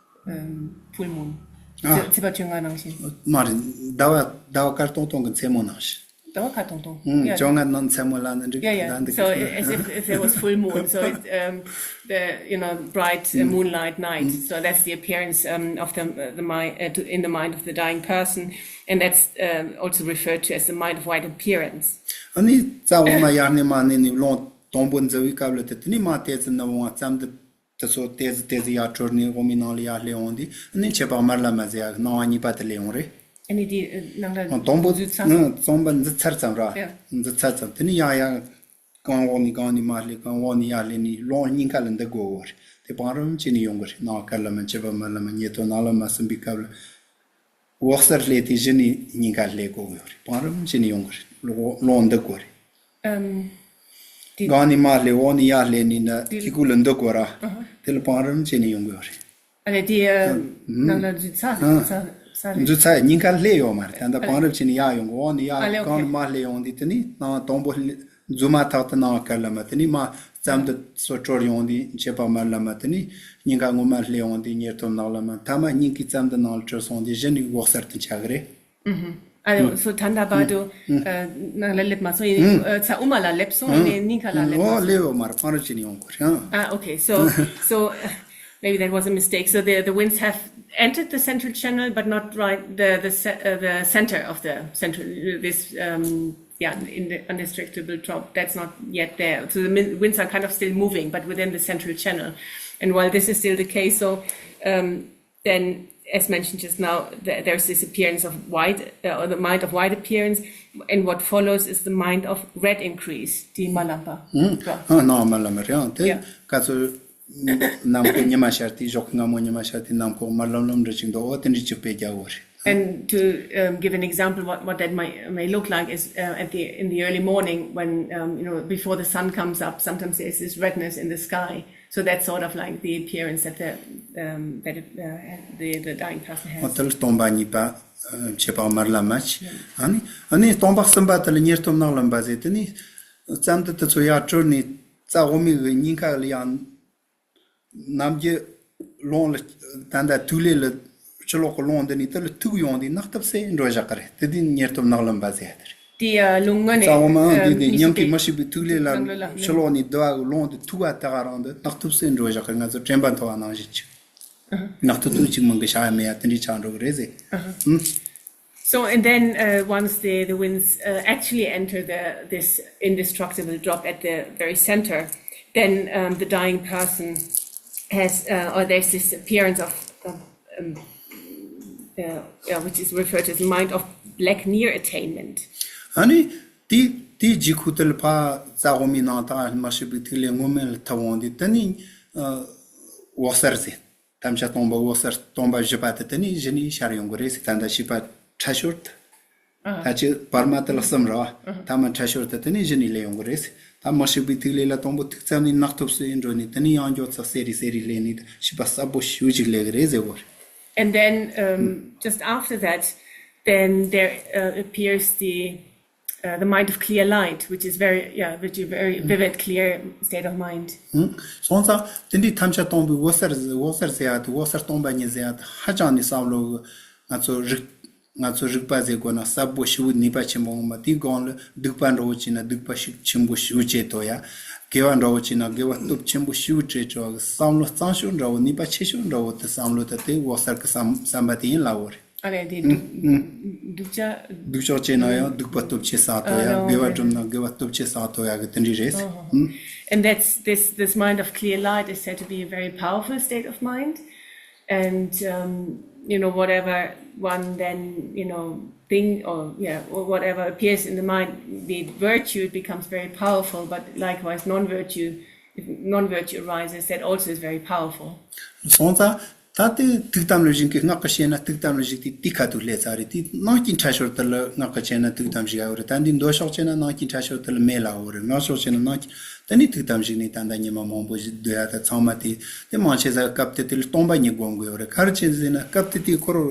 um, full moon. ཚེས་པ་བཅོ་ལྔ་ནང་བཞིན། མ་རེད། ཟླ་བ་ཟླ་བ་དཀར་ཏོང་ཏོང་གི་མཚན་མོ་ནང་བཞིན། ཟླ་བ་དཀར་ཏོང་ཏོང་། ཨུམ། བཅོ་ལྔ་ནང་མཚན་མོ་ལ་ནི་འགྲིག Yeah, yeah. ད་འདི་So གི as if, if there was full moon, so it's um, the you know bright uh, moonlight night. So that's the appearance um, of the uh, the mind uh, to, in the mind of the dying person, and that's um, also referred to as the mind of white appearance. ཨ་ནི་རྩ་འོ་མ་ཡར་ནས་མར་ནས་ནི་རླུང་དང་པོ་འཛུལ་བའི་སྐབས་ལ་དེ་དེ་ནས་མར་ཏོག་ཙམ་ནུབ་འོང་བ་ཙམ་དུ། དེ་ཚོ་ཏོག་ཙམ་ཏོག་ཙམ་ཡར་གྲོལ་ནས་འོ་མའི་ནང་ལ་ཡར་སླེབས་འོང་དུས་ཨ་ནི་མཆེད་པ་དམར་ལམ་མ་ཟེར་ཡ་སྣང་བ་གཉིས་པ་དེ་སླེབས་འོང་རེད། ཨ་ནི་དེ་ནང་ལ་དང་པོ་འཛུལ་ཚར་ཨང་། རྩོམ་པ་འཛུལ་ཚར་ཙམ་ར། ཡ། འཛུལ་ཚར་ཙམ་དེ་ནི་ཡང་ཡང་གང་འོག་ནས་གང་ནས་མར་སླེབས། གང་འོག་ནས་ཡར་སླེབས་ནས་རླུང་སྙིང་ག་ལ་འདུ་དགོས་རེད། དེ་བང་རིམ་བྱས་ནས་ཡོང་གི་རེད། སྣང་བ་དཀར་ལམ་མ་མཆེད་པ་དམར་ལམ་མ་ཉེ་ཐོབ་ནག་ལམ་མ་གསུམ་པའི་སྐབས་ལ། འོག་སར་སླེབས་དུས་གཞི་ནས་སྙིང་ག་སླེབས་དགོས་ཀྱི་ཡོད་རེད། བང་རིམ་བྱས་ནས་ཡོང་གི་རེད། རླུང་རླུང་འདུ་དགོས་རེད། ཨམ། དེ་གང་ནས་མར་སླེབས། འོག་ནས་ཡར་སླེབས་ནས་ན་དེ་ཁྱི་གུ་ལ་འདུ་དགོས་ར། ཨ་ཧ། དེ་ལ་བང་རིམ་བྱས་ནས་ཡོང་གི་ཡོད་རེད། ཨ་ལས་དེ་ཨ། ཨམ། ནང་ལ་འཛུལ་ཚར་རེད། ཨ། འཛུལ་ཚར་ས་རེད། འཛུལ་ཚར་སྙིང་ག་སླེབས་ཡོད་མ་རེད། ད་ལྟ་ཨ་ལས་བང་རིམ་བྱས་ནས་ཡར་ཡོང་གི། འོག་ནས་ཡར་ཨ་ལས་གང་ཨོ་ནས་མར་སླེབས་ཡོང་དུས་དེ་ནི་ནང་དང་པོ་སླེབས། འཛུལ་མ་ཐག་ཏུ་སྣང་བ་དཀར་ལམ་མ་དེ་ནི་མར་ཙམ་དུ་སོ་དྲོར་ཡོང་དུས་མཆེད་པ་དམར་ལམ་མ་དེ་ནི་སྙིང་ག་ངོ་མ་སླེབས་འོང་དུས་ཉེ་ཐོབ་ནག་ལམ་མ། མཐའ་མ་སྙིང་གི་ཙམ་དུ་ནང་ལ་དྲོར་སོང་དུས་གཞི་ནས་འོག་སར་དུ་ཆགས་ཀྱི་རེད། ཨ་ཡོ། སོ་ད་ལྟ་བར་དུ་ནང་ལ་སླེབས་མ་སོང་། ཡིན་ཚ་དབུ་མ་ལ་སླེབས་སོང་། ཡིན་སྙིང་ག་ལ་སླེབས་མ་སོང་། ཨོ་སླེབས་ཡོད་མ་རེད། བང་རིམ་བྱས་ནས་ཡོང་དགོས་རེད། ཨ། Okay, so so maybe that was a mistake. So the the winds have entered the central channel, but not right the the ce- uh, the center of the central. This um, yeah, in the undistractable top, that's not yet there. So the min- winds are kind of still moving, but within the central channel. And while this is still the case, so um, then, as mentioned just now, th- there's this appearance of white, uh, or the mind of white appearance, and what follows is the mind of red increase. དེ་དམར་ལམ་པ། ཨང་། ཨ་ནང་དམར་ལམ་རེད། ཨང་། དེ་ཡ། ག་ཚོད་ནམ་མཁའ་ཉི་མ་ཤར་དུས། ཞོགས་ཀྱི་སྔ་མོ་ཉི་མ་ཤར་དུས་ནམ་མཁའ་དམར་ལམ་ལམ་འདྲ་ཅིག་འདུག་ཨོ་དེ་འདྲ་ཅིག་དཔེ་རྒྱག་དགོས་རེད། And to um, give an example, what, what that might, may look like is uh, at the in the early morning when um, you know before the sun comes up, sometimes there's this redness in the sky. So that's sort of like the appearance that the um, that it, uh, the the dying person ཨོ་has. དེ་ལ་སྟོང་པ་གཉིས་པ། ཨ། མཆེད་པ་དམར་ལམ་མ་བྱས། ཨ་ནི་ཨ་ནི་སྟོང་པ་གསུམ་པ་དེ་ལ་ཉེར་ཐོབ་ནག་ལམ་པ་ཟེར། དེ་ནི་ཙམ་དུ་དེ་ཚོ་ཡར་གྲོལ་ནས་རྩ་འོ་མའི་གི་སྙིང་ག་ལ་ཡང་ནམ་རྒྱུན་རླུང་ལ་ད་ལྟ་ཐིག་ལེ་ལ་ ཕྱི་ལོགས་ཀྱི་རླུང་འདི་ནས་དེ་ལ་ཐུག་ཡོང་དུས་ནག་ཐུབ་སེ་འགྲོ་བཞག་གི་རེད། དེ་དུས་ཉེར་ཐོབ་ནག་ལམ་པ་ཟེར་ཡ་དེ་རེད། དེ་ཡ་རླུང་ངོ་ནས་རྩ་བ་མ་འོང་། དེ་དེ་ཉམས་ཀྱི་མི་ཤིགས་པའི་ཐིག་ལེ་ལ་ཕྱི་ལོགས་ནས་དུ་བ་གི་རླུང་དེ་ཐུག་པ་དེ་ག་རང་དེ་ནག་ཐུབ་སེ་འགྲོ་བཞག་གི། ང་ཚོ་དྲན་པ་མཐོ་བ་ནང་བཞིན་ཅིག་ནག་ཐུབ་ཐུབ་ཅིག་མིན་གི་བྱ་ཡ་མེད་ཡ་དེ་འདྲའི་ཆགས་འགྲོ་གི་རེད་ཟེར། So, and then, uh, once the, the winds, uh, actually enter the, this indestructible drop at the very center, then, um, the dying person has, uh, or there's this appearance of, of, um, uh, yeah, which is referred to as mind of black near attainment. ཨ་ནི་དེ་དེ་རྗེས་ཁུ་དེ་ལ་ཕ་རྩ་དབུ་མའི་ནང་དང་མ་ཤི་བའི་ཐིག་ལེ་ངོ་མེད་ལ་ཐུབ་འོང་དུས་དེ་ནི་འོད་གསལ་ཟེར། ཐམས་ཅད་སྟོང་པ་འོད་གསལ་སྟོང་པ་བཞི་པ་དེ་དེ་ནས་གཞི་ནས་ཤར་ཡོང་གི་རེད་ཟེར། ད་ལྟ་ཤེས་པ་ཕྲ་ཤོས་དེ། ད་ཅི་བར་མ་དེ་ལ་གསུམ་རེད་བ། ཐ་མ་ཕྲ་ཤོས་དེ་དེ་ནས་གཞི་ནས་སླེབས་ཡོང་གི་རེད་ཟེར། ད་མ་ཤི་བའི་ཐིག་ལེ་ལ་དང་པོ་ཐུག་ཙམ་ནས་ནག་ཐུབ་སེ་འགྲོ་ནས་དེ་ནས་ཡང་མགྱོགས་ཚགས་སེ་རེ་སེ་རེ་སླེབས་ནས་ཤེས་པ་གསལ་པོ་ཞེ་པོ་ཅིག་སླེབས་གི་རེད་ཟེར་བ་རེད། And then, um, just after that, then there, uh, appears the, uh, the mind of clear light, which is very, yeah, which is very vivid, clear state of mind. སོང་ཙང་དེ་འདྲའི་ཐམས་ཅད་སྟོང་པའི་འོད་གསལ་འོད་གསལ་ཟེར་ཡ་དེ་འོད་གསལ་སྟོང་པ་ཉིད་ཟེར་ཡ་དེ་ཧ་ཅང་ནས་བསམ་བློ་ང་ཚོ་རིག་ང་ཚོ་རིག་པ་ཟེར་དགོས་ན་གསལ་པོ་ཞེ་པོ་ནུས་པ་ཆེན་པོ་ངོ་མ་དེའི་སྒང་ལ་སྡིག་པ་འདྲ་བོ་བྱས་ན་སྡིག་པ་ཤུགས་ཆེན་པོ་ཞེ་པོ་བྱས་ཐུབ་ཡ། དགེ་བ་འདྲ་བོ་བྱས་ན་དགེ་བ་སྟོབས་ཆེན་པོ་ཞེ་པོ་སྤྲད་ཆོག་གི། བསམ་བློ་གཙང་ཤོས་འདྲ་བོ་ནུས་པ་ཆེ་ཤོས་འདྲ་བོ་དེ་བསམ་བློ་དེ་དེ་འོད་གསལ་གི་བསམ་བསམ་པ་དེ་ཡིན་ལབ་པ་རེད། ཨ་ལས་དེ་སྡུག་སྡུག་ཅག་སྡུག་ཅག་བྱས་ན་ཡང་སྡིག་པ་སྟོབས་ཆེ་བསགས་ཐུབ་ཡ། དགེ་བ་བསྒྲུབས་ན་དགེ་བ་སྟོབས་ཆེ་བསགས་ཐུབ་ཡ་གི་དེ་འདྲ་རེད། And that's this, this mind of clear light is said to be a very powerful state of mind. And, um, you know, whatever one then, you know, thing or, yeah, or whatever appears in the mind, the virtue, it becomes very powerful, but likewise, non-virtue, if non-virtue arises, that also is very powerful. སོང་ཙང་ད་དེ་ཐུགས་དམ་ལ་བཞེངས་ཀྱི། སྔགས་ཀྱི་བཤད་ན་ཐུགས་དམ་ལ་བཞེངས་ཏེ་དེ་ཁ་ཐུག་སླེབས་ཚར་རེད། དེ་ནང་གི་ཕྲ་ཤོས་དེ་ལ་སྔགས་ཀྱི་བྱས་ན་ཐུགས་དམ་བཞེངས་ཡ་བོ་རེད། ད་འདི་མདོ་ཕྱོགས་བྱས་ན་ནང་གི་ཕྲ་ཤོས་དེ་ལ་མེད་ལ་བོ་རེད། སྔགས་ཕྱོགས་བྱས་ན་ནང་གི་དེ་ནས་ཐུགས་དམ་བཞེངས་ནས་ད་ལྟ་ཉི་མ་མང་པོ་ཞིག་སྡོད་ཡ་ད་ཚང་མ་དེ་དེ་མང་ཆེ་ས་སྐབས་དེ་དེ་ལ་སྟོང་པ་ཉིད་སྒོམ་དགོས་བོ་རེད། ག་རེ་བྱས་ཟེར་ན་སྐབས་དེ་དེ་ཁོ་རོ་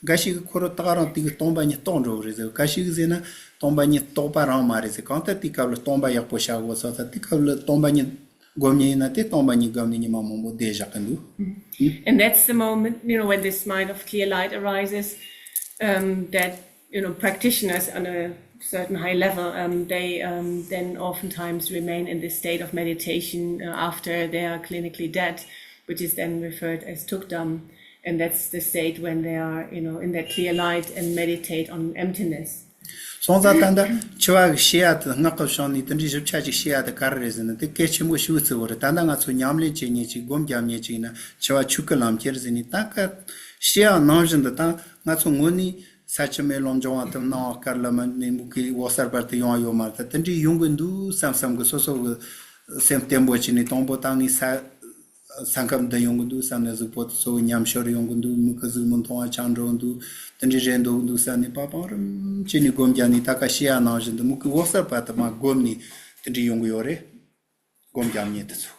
འགའ་ཞིག་གི་ཁོ་རོ་ད་ག་རང་དེ་གི་སྟོང་པ་ཉིད་རྟོགས་འགྲོ་བོ་རེད་ཟེར། འགའ་ཞིག་གི་ཟེར་ན་སྟོང་པ་ཉིད་རྟོགས་པ་རང་མ་རེད་ཟེར། གང་ལྟར་དེ་སྐབས་ལ་སྟོང་པ་ཡག་པོ་བྱ་དགོས་ས་ད་དེ་སྐབས་ལ་སྟོང་པ་ཉིད་སྒོམ་ཉེན་ཡིན་ན་དེ་སྟོང་པ་ཉིད་སྒོམ་ནས་ཉི་མ་མང་པོ་བསྡད་བཞག་གི་འདུག And that's the moment, you know, when this mind of clear light arises, um, that, you know, practitioners on a certain high level, um, they, um, then oftentimes remain in this state of meditation, uh, after they are clinically dead, which is then referred as tukdam. And that's the state when they are, you know, in that clear light and meditate on emptiness. སོང་ཙང་ད་ལྟ་འཆི་བ་གི་ཤེས་ཡ་དེ་སྔགས་ཀྱི་ཕྱོགས་ནས་དེ་འདྲའི་ཞིབ་ཆ་ཅིག་ཤེས་ཡ་དེ་ག་རེ་རེད་ཟེར་ན་དེ་གལ་ཆེན་པོ་ཞེ་པོ་བརྩི་བ་རེད། ད་ལྟ་ང་ཚོ་ཉམས་ལེན་བྱེད་མཁན་ཅིག་སྒོམ་རྒྱབ་མཁན་ཅིག་ཡིན་ན་འཆི་བ་ཆོས་སྐུ་ལམ་ཁྱེར་ཟེར་ནས་ད་ག་ཤེས་ཡ་ནང་བཞིན་དུ་ད་ང་ཚོ་དངོས་གནས་ས་ཆུ་མེ་རླུང་འབྱུང་བ་དང་སྣང་བ་དཀར་ལམ་ནས་མུ་གེ་འོད་གསལ་བར་དུ་ཡོང་བ་ཡོད་མ་རེད། ད་དེ་འདྲའི་ཡོང་གི་འདུག་བསམ་བསམ་གི་སོ་སོ་གི་སེམས་བརྟན་པོ་བྱས་ནས་དང་པོ་ད་ངས་ས་ས་ཁམས་འདི་ཡོང་གི་འདུག་བསམ་ནས་གཟུགས་པོ་དེ་ཚོ་ཉམས་ཤོར་ཡོང་གི་འདུག་མིག་གི་གཟུགས་མི་མཐོང་བ་ཆགས་འགྲོ་གི་འདུག་དེ་འདྲའི་རེད་འདུག་འདུག་བསམ་ནས་པ་བང་རིམ་བྱས་ནས་སྒོམ་རྒྱག་ནས་ད་ག་ཤེས་ཡ་ནང་བཞིན་དུ་མིག་གི་འོད་གསལ་བར་དུ་མར་བསྒོམས་ནས་དེ་འདྲའི་ཡོང་གི་ཡོད་རེད། སྒོམ་རྒྱག་མཁན་དེ་ཚོ་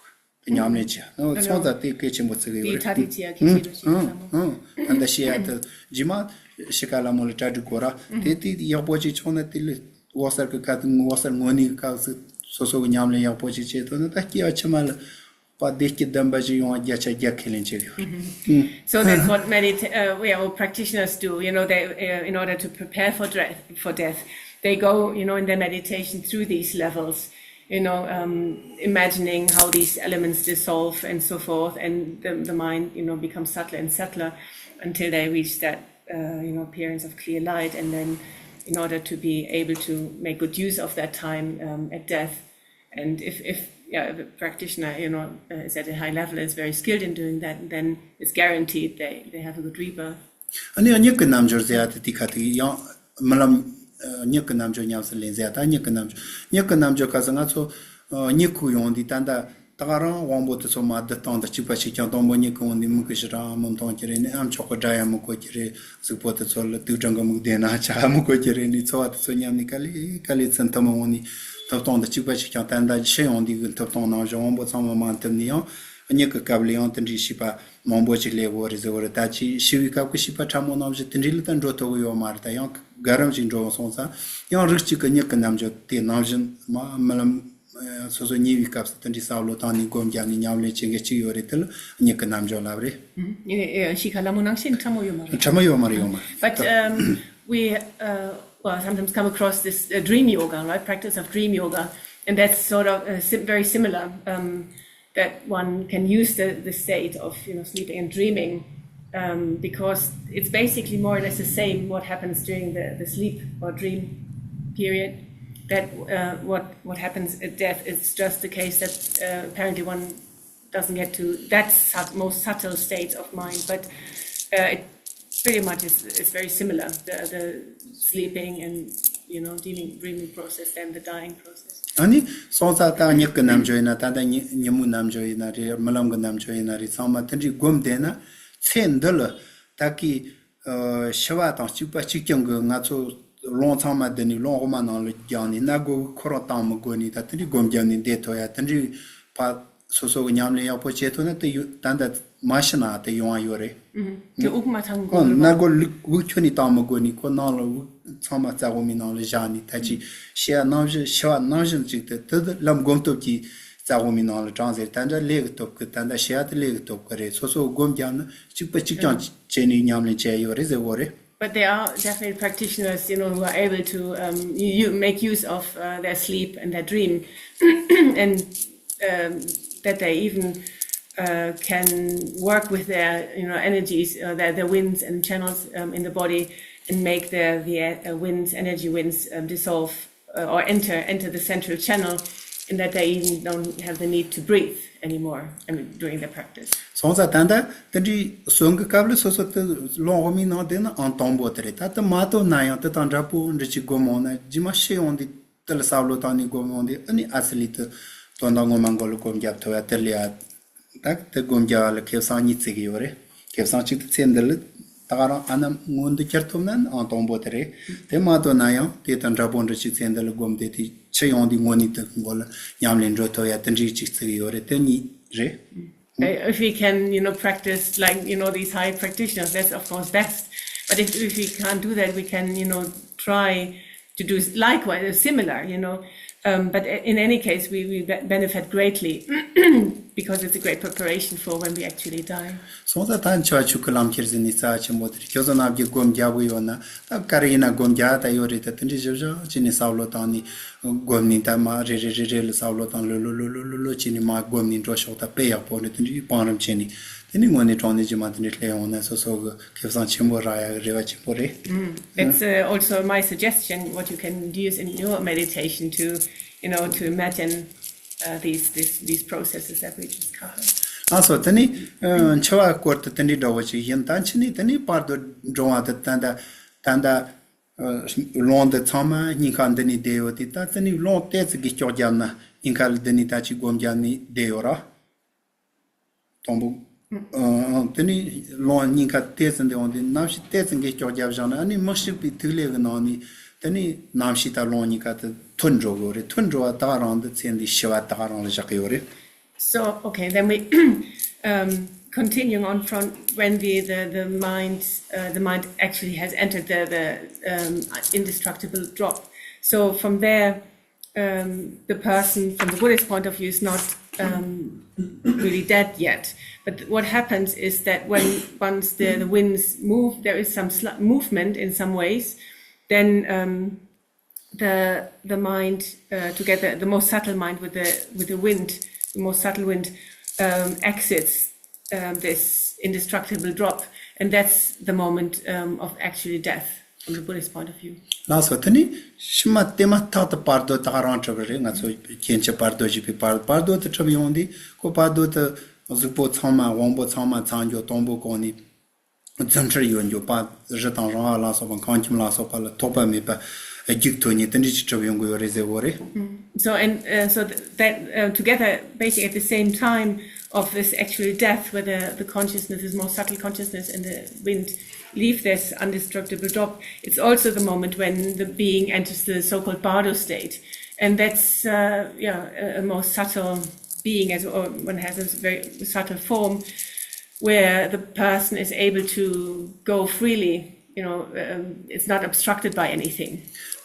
གི་ཉམས་ལེན་བྱས། ཨ་ནི་སོང་ཙང་དེ་གལ་ཆེན་པོ་བརྩི་གི་ཡོད་རེད། ཐ་དད་བྱེད་ཡ་གལ་ཆེན་པོ་ཞིག་ཨང་ཨང་། ད་ལྟ་ཤེས་ཡ་དེ་རྗེས་མ་ཤི་ཁ་ལ་མོ་ལ་གྲ་སྒྲིག་དགོས་ར། དེ་དེ་ཡག་པོ་ཅིག་བྱུང་ན་དེ་ལས་འོད་གསལ་གི་སྐབས་དེ་འོད་གསལ་དངོས་གནས་གི་སྐབས་སུ་སོ་སོ་གི་ཉམས་ལེན་ཡག་པོ་ཅིག་བྱས་ཐུབ་ན་ད་སྐྱེ་བ་ཕྱི་མ་ལ། པ་བདེ་སྐྱིད་ལྡན་པ་ཞིག་ཡོང་བ་བརྒྱ་ཆ་བརྒྱ་ཁས་ལེན་བྱེད་དགོས། So that's what medita- uh, yeah, well, practitioners do. You know, they, uh, in order to prepare for death, for death, they go, you know, in their meditation through these levels. You know, um, imagining how these elements dissolve and so forth, and the, the mind, you know, becomes subtler and subtler until they reach that, uh, you know, appearance of clear light. And then, in order to be able to make good use of that time, um, at death, and if, if, yeah, if a practitioner, you know, uh, is at a high level, is very skilled in doing that, then it's guaranteed they, they have a good rebirth. ཨ་ནི་མྱིག་གི་རྣལ་འབྱོར་ཟེར་ཡ་དེ་དེ་ཁ་ཐུག་ཡང་རྨི་ལམ། མྱིག་གི་རྣལ་འབྱོར་ཉམས་སུ་ལེན་ཟེར་ཡ་ད་མྱིག་གི་རྣལ་འབྱོར། མྱིག་གི་རྣལ་འབྱོར་སྐབས་སུ་ང་ཚོ་མྱིག་ཁུག་ཡོང་དུས་ད་ལྟ་ད་ག་རང་དབང་པོ་དེ་ཚོ་མ་བསྡུ་སྟངས་དང་གཅིག་པ་ཞིག་ཀྱང་དང་པོ་མྱིག་གི་འོང་དུས་མིག་གི་ཞི་རང་མི་མཐོང་གི་རེད་ནི། ཨ་མཆོག་གི་སྒྲ་ཡང་མི་གོ་གི་རེད། གཟུགས་པོ་དེ་ཚོ་ལ་དུག་སྦྲང་གི་མིག་ལྡན་ན་ཆ་མི་གོ་གི་རེད་ནི། ཚོར་བ་དེ་ཚོ་ཉམས་ནི་ག་ལེ་ག་ལེ་ཚུན་ཐུབ་མ་འོང་ནི། ཐུབ་སྟངས་དང་གཅིག་པ་ཞིག་ཀྱང་ད་ལྟ་ཤི་ཡོང་དུས་གི་ཐུབ་སྟངས་ནང་བཞིན་དབང་པོ་ཚང་མ་མ་ཐུབ་ནི་ཡང་མྱིག་གི་སྐབས་ལ་ཡང་དེ་འདྲའི་ཤེས་པ་མང་པོ་ཞིག་སླེབས་ཡོད་རེད་ཟེར་བ་རེད། ད་ཅི་ཤི་བའི་སྐབས་ཀྱི་ཤེས་པ་ཕྲ་མོ་ནང་བཞིན་དེ་འདྲའི་ལ་ད་འགྲོ་ཐུབ་ཀྱི་ཡོད་མ་རེད། ད་ཡང་ག་རམ་ཞིག་འགྲོ་སོང་ཙང་ཡང་རིགས་གཅིག་གི་མྱིག་གི་རྣལ་འབྱོར་དེ་ནང་བཞིན་མ་རྨི་ལམ། སོ་སོ་ཉལ་བའི་སྐབས་སུ་དེ་འདྲའི་བསམ་བློ་བཏང་ནས་སྒོམ་བརྒྱབ་ནས་ཉམས་ལེན་བྱེད་མཁན་གཅིག་ཡོད་རེད། དེ་ལ་མྱུ་གུ་རྣམ་འཇོམས་ལབ་རེད། ཨེ་ཤི་ཁ་ལ་མོ་ནང་བཞིན་ཕྲ་མོ་ཡོད་མ་རེད། ཕྲ་མོ་ཡོད་མ་རེད། ཡོད་མ་རེད། But um, we uh, well, sometimes come across this uh, dream yoga, right? Practice of dream yoga, and that's sort of uh, sim- very similar. Um, that one can use the, the state of you know sleeping and dreaming um, because it's basically more or less the same what happens during the, the sleep or dream period. That uh, what what happens at death is just the case that uh, apparently one doesn't get to that sub- most subtle state of mind, but uh, it pretty much is, is very similar. The the sleeping and you know dreaming dreaming process and the dying process. ཨ་ནི་སོང་ཙང་ད་མྱུ་གུ་རྣམ་འཇོམས་ཡིན་ན། ད་ལྟ་ཉི་ཉིན་མོའི་རྣམ་འཇོམས་ཡིན་ན་རེད། རྨི་ལམ་གྱི་རྣམ་འཇོམས་ཡིན་ན་རེད། ཚང་མ་དེ་འདྲའི་སྒོམ་བསྡད་ན། ཚེ་འདི་ལ་ད་གི་ཨ་ཤི་བ་དང་གཅིག་པ་གཅིག་རྐྱང་གི་ང་ཚོ་རླུང་ཚང་མ་བསྡུས་ནས་རླུང་དབུ་མ་ནང་ལ་བརྒྱངས་ནས། སྣ་སྒོ་ཁོ་རང་བཏང་མི་དགོས་ནས། ད་དེ་འདྲའི་སྒོམ་བརྒྱབ་ནས་བསྡད་ཐུབ་ཡ། དེ་འདྲའི་ཕ་སོ་སོ་གི་ཉམས་ལེན་ཡག་པོ་བྱེད་ཐུབ་ན། དེ་ཡོད། ད་ལྟ་མ་ཤི་ན་དེ་ཡོང་བ་ཡོད་རེད། དེ་དབུགས་མ་ཐང་ཁོ་གོ་སྣ་སྒོ་ལུག་དབུགས་ཁྱོན་ནས་བཏང་མི་དགོས་ནས། ཁོ་ནང་ལ་དབུགས་ཚང་མ་རྩ་དབུ་མའི་ནང་ལ་བཞག་ནས། ད་ཅི་ཤི་ཡ་ནང་བཞིན་ཤི་བ་ནང་བཞིན་ཅིག་དེ་དེ་དེ་ལམ་སྒོམ་སྟོབས་ཀྱིས་རྩ་དབུ་མའི་ནང་ལ་དྲངས་ཟེར། ད་འདྲ་ལས་ཀྱི་སྟོབས་ཀྱིས། ད་འདྲ་ཤི་ཡ་དེ་ལས་ཀྱི་སྟོབས་ཀྱིས་རེད། སོ་སོ་སྒོམ་བརྒྱབ་ན་གཅིག་པ་གཅིག་རྐྱང་བྱས་ནས་ཉམས་ལེན་བྱས་ཡོད་རེད་ཟེར་བོ་རེད། But there are definitely practitioners, you know, who are able to um, you, you make use of uh, their sleep and their dream, and um, that they even uh, can work with their, you know, energies, uh, their, their winds and channels um, in the body, and make their the uh, winds, energy winds, um, dissolve uh, or enter enter the central channel, and that they even don't have the need to breathe anymore. I mean, during the practice. སོང་ཙང་ད་ལྟ་དེ་འདྲའི་གསོན་གྱི་སྐབས་ལ་སོ་སོ་དེ་རླུང་དབུ་མའི་ནང་བསྡད་ན་ཨང་དང་པོ་དེ་རེད། ད་དེ་མ་ཐུབ་ན་ཡང་དེ་དང་འདྲ་པོ་འདྲ་ཅིག་སྒོམ་འོང་ན། རྗེས་མ་ཤི་ཡོང་དུས་དེ་ལ་བསམ་བློ་བཏང་ནས་སྒོམ་འོང་དུས། ཨ་ནི་ཨ་ཙི་ལི་དེ་དོན་དག་ངོ་མ་མགོ་ལ་སྒོམ་བརྒྱབ་ཐུབ་ཡ་དེ་ལས་ཡ། ད་དེ་སྒོམ་རྒྱག་ལ་ཁེ་བཟང་གཉིས་བརྩི་གི་ཡོད་རེད། ཁེ་བཟང་གཅིག་དེ་ཚེ་འདི་ལ་ད་ག་རང་ཨ་ནམ་མངོན་དུ་གྱུར་ཐུབ་ན་ཨང་དང་པོ་དེ་རེད། དེ་མ་ཐུབ་ན་ཡང་དེ་དང་འདྲ་པོ་འདྲ་ཅིག་ཚེ་འདི་ལ་སྒོམ་བསྡད་དེ་ཤི་ཡོང་དུས་དངོས་གནས་དེ་མགོ་ལ་ཉམས་ལེན་འགྲོ་ཐུབ་ཡ་དེ་འདྲའི་གཅིག་བརྩི་གི་ཡོད་རེད། དེ་གཉིས་རེད། Uh, if we can, you know, practice like, you know, these high practitioners, that's of course best. But if, if we can't do that, we can, you know, try to do likewise, similar, you know. Um, but in any case, we, we be- benefit greatly because it's a great preparation for when we actually die. སོང་ཙང་ད་འཆི་བ་ཆོས་སྐུའི་ལམ་ཁྱེར་ཟེར་ནས་རྩ་ཆེན་པོ་དེ་རེད། ཁྱོད་ཚོ་རྣམས་ཀྱིས་སྒོམ་རྒྱག་གི་ཡོད་ན། ད་ག་རེ་ཡིན་ན་སྒོམ་རྒྱག་ད་ཡོད་རེད། ད་དེ་འདྲའི་ཞིབ་ཞིབ་བྱས་ནས་བསམ་བློ་བཏང་ནས་སྒོམ་ནས། ད་མ་རེ་རེ་རེ་རེ་ལ་བསམ་བློ་བཏང་། ལོ་ལོ་ལོ་ལོ་ལོ་ལོ་བྱས་ནས་མ་སྒོམ་ནས་འགྲོ་ཤོག་ད་དཔེ་ཡག་པོ་རེད། དེ་འདྲའི་བང་རིམ་བྱས་ནས། དེ་ནི་དངོས་གནས་དྲང་གནས་རྗེས་མ་དེ་འདྲའི་སླེབས་ཡོང་ན་སོ་སོ་གི་ཁེ་བཟང་ཆེན་པོ་རག་ཡག་གི་རེ་བ་ཆེན་པོ་རེད། That's uh, also my suggestion, what you can use in your meditation to, you know, to imagine uh, these, these, these processes that we just covered. ལགས་སོ། དེ་ནི་ཨ་འཆི་བ་སྐོར་དུ་དེ་འདྲའི་འདྲ་བོ་ཞིག་ཡིན། ད་འཆི་ནས་དེ་ནི་བར་དོ་འགྲོ་བ་དེ། ད་ད་ད་ད་རླུང་འདི་ཚང་མ་སྙིང་ཁ་འདི་ནས་བསྡད་ཡོད་དེ། ད་དེ་ནི་རླུང་ཏོག་ཙམ་གྱིས་སྐྱོག་བརྒྱབ་ན་སྙིང་ཁ་ལ་འདི་ནས་ད་ཅིག་སྒོམ་བརྒྱབ་ནས་བསྡད་ཡོད་ར། དང་པོ། ཨ་དེ་ནས་རླུང་སྙིང་ཁ་ཏོག་ཙམ་འདི་འོང་དུས་གནམ་གཤིས་ཏོག་ཙམ་གྱིས་སྐྱོག་བརྒྱབ་བཞག་ན། ཨ་ནི་མི་ཤིགས་པའི་ཐིག་ལེ་གི་ནང་ནས་དེ་ནས་གནམ་གཤིས་དང་རླུང་གཉིས་ཀ་དེ་འཐོར་འགྲོ་གི་རེད། འཐོར་འགྲོ་བ་ད་རང་དེ་ཚེ་འདིའི་ཤི་བ་ད་རང་ལ་བཞག་གི་ཡོད་རེད། So, okay, then we um, continuing on from when the the, the mind uh, the mind actually has entered the the um, indestructible drop. So from there, um, the person, from the Buddhist point of view, is not um, really dead yet. But what happens is that when once the, the winds move, there is some sl- movement in some ways, then um, the the mind, uh, together, the most subtle mind with the with the wind, the most subtle wind, um, exits um, this indestructible drop, and that's the moment um, of actually death from the Buddhist point of view. ལགས་སོ། དེ་ནི་ཕྱི་མ་དེ་མ་ཐག་ཏུ་བར་དོ་ད་ག་རང་གྲུབ་པ་རེད། ང་ཚོ་སྐྱེ་འཆི་བར་དོ་བཞི་པའི་བར་བར་དོ་དེ་གྲུབ་ཡོང་དུས། ཁོ་བར་དོ་དེ་གཟུགས་པོ་ཚང་མ་དབང་པོ་ཚང་མ་ཚང་རྒྱུ། དང་པོ་གོང་ནས་རྫུ་འཕྲུལ་ཡོད་རྒྱུ། པ་རི་དང་རང་བ་ལ་སོགས་པ། ཁང་ཁྱིམ་ལ་སོགས་པ་ལ་ཐོགས་པ་མེད་པ་རྒྱུག་ཐུབ་མཁན་དེ་འདྲ་ཅིག་གྲུབ་ཡོང་གི་ཡོད་རེད་ཟེར་བོ་རེད། So and uh, so th- that uh, together, basically at the same time of this actual death, where the, the consciousness, this more subtle consciousness and the wind leave this indestructible drop, it's also the moment when the being enters the so-called bardo state. And that's uh, yeah, a, a more subtle being, as or one has a very subtle form, where the person is able to go freely, you know, um, it's not obstructed by anything.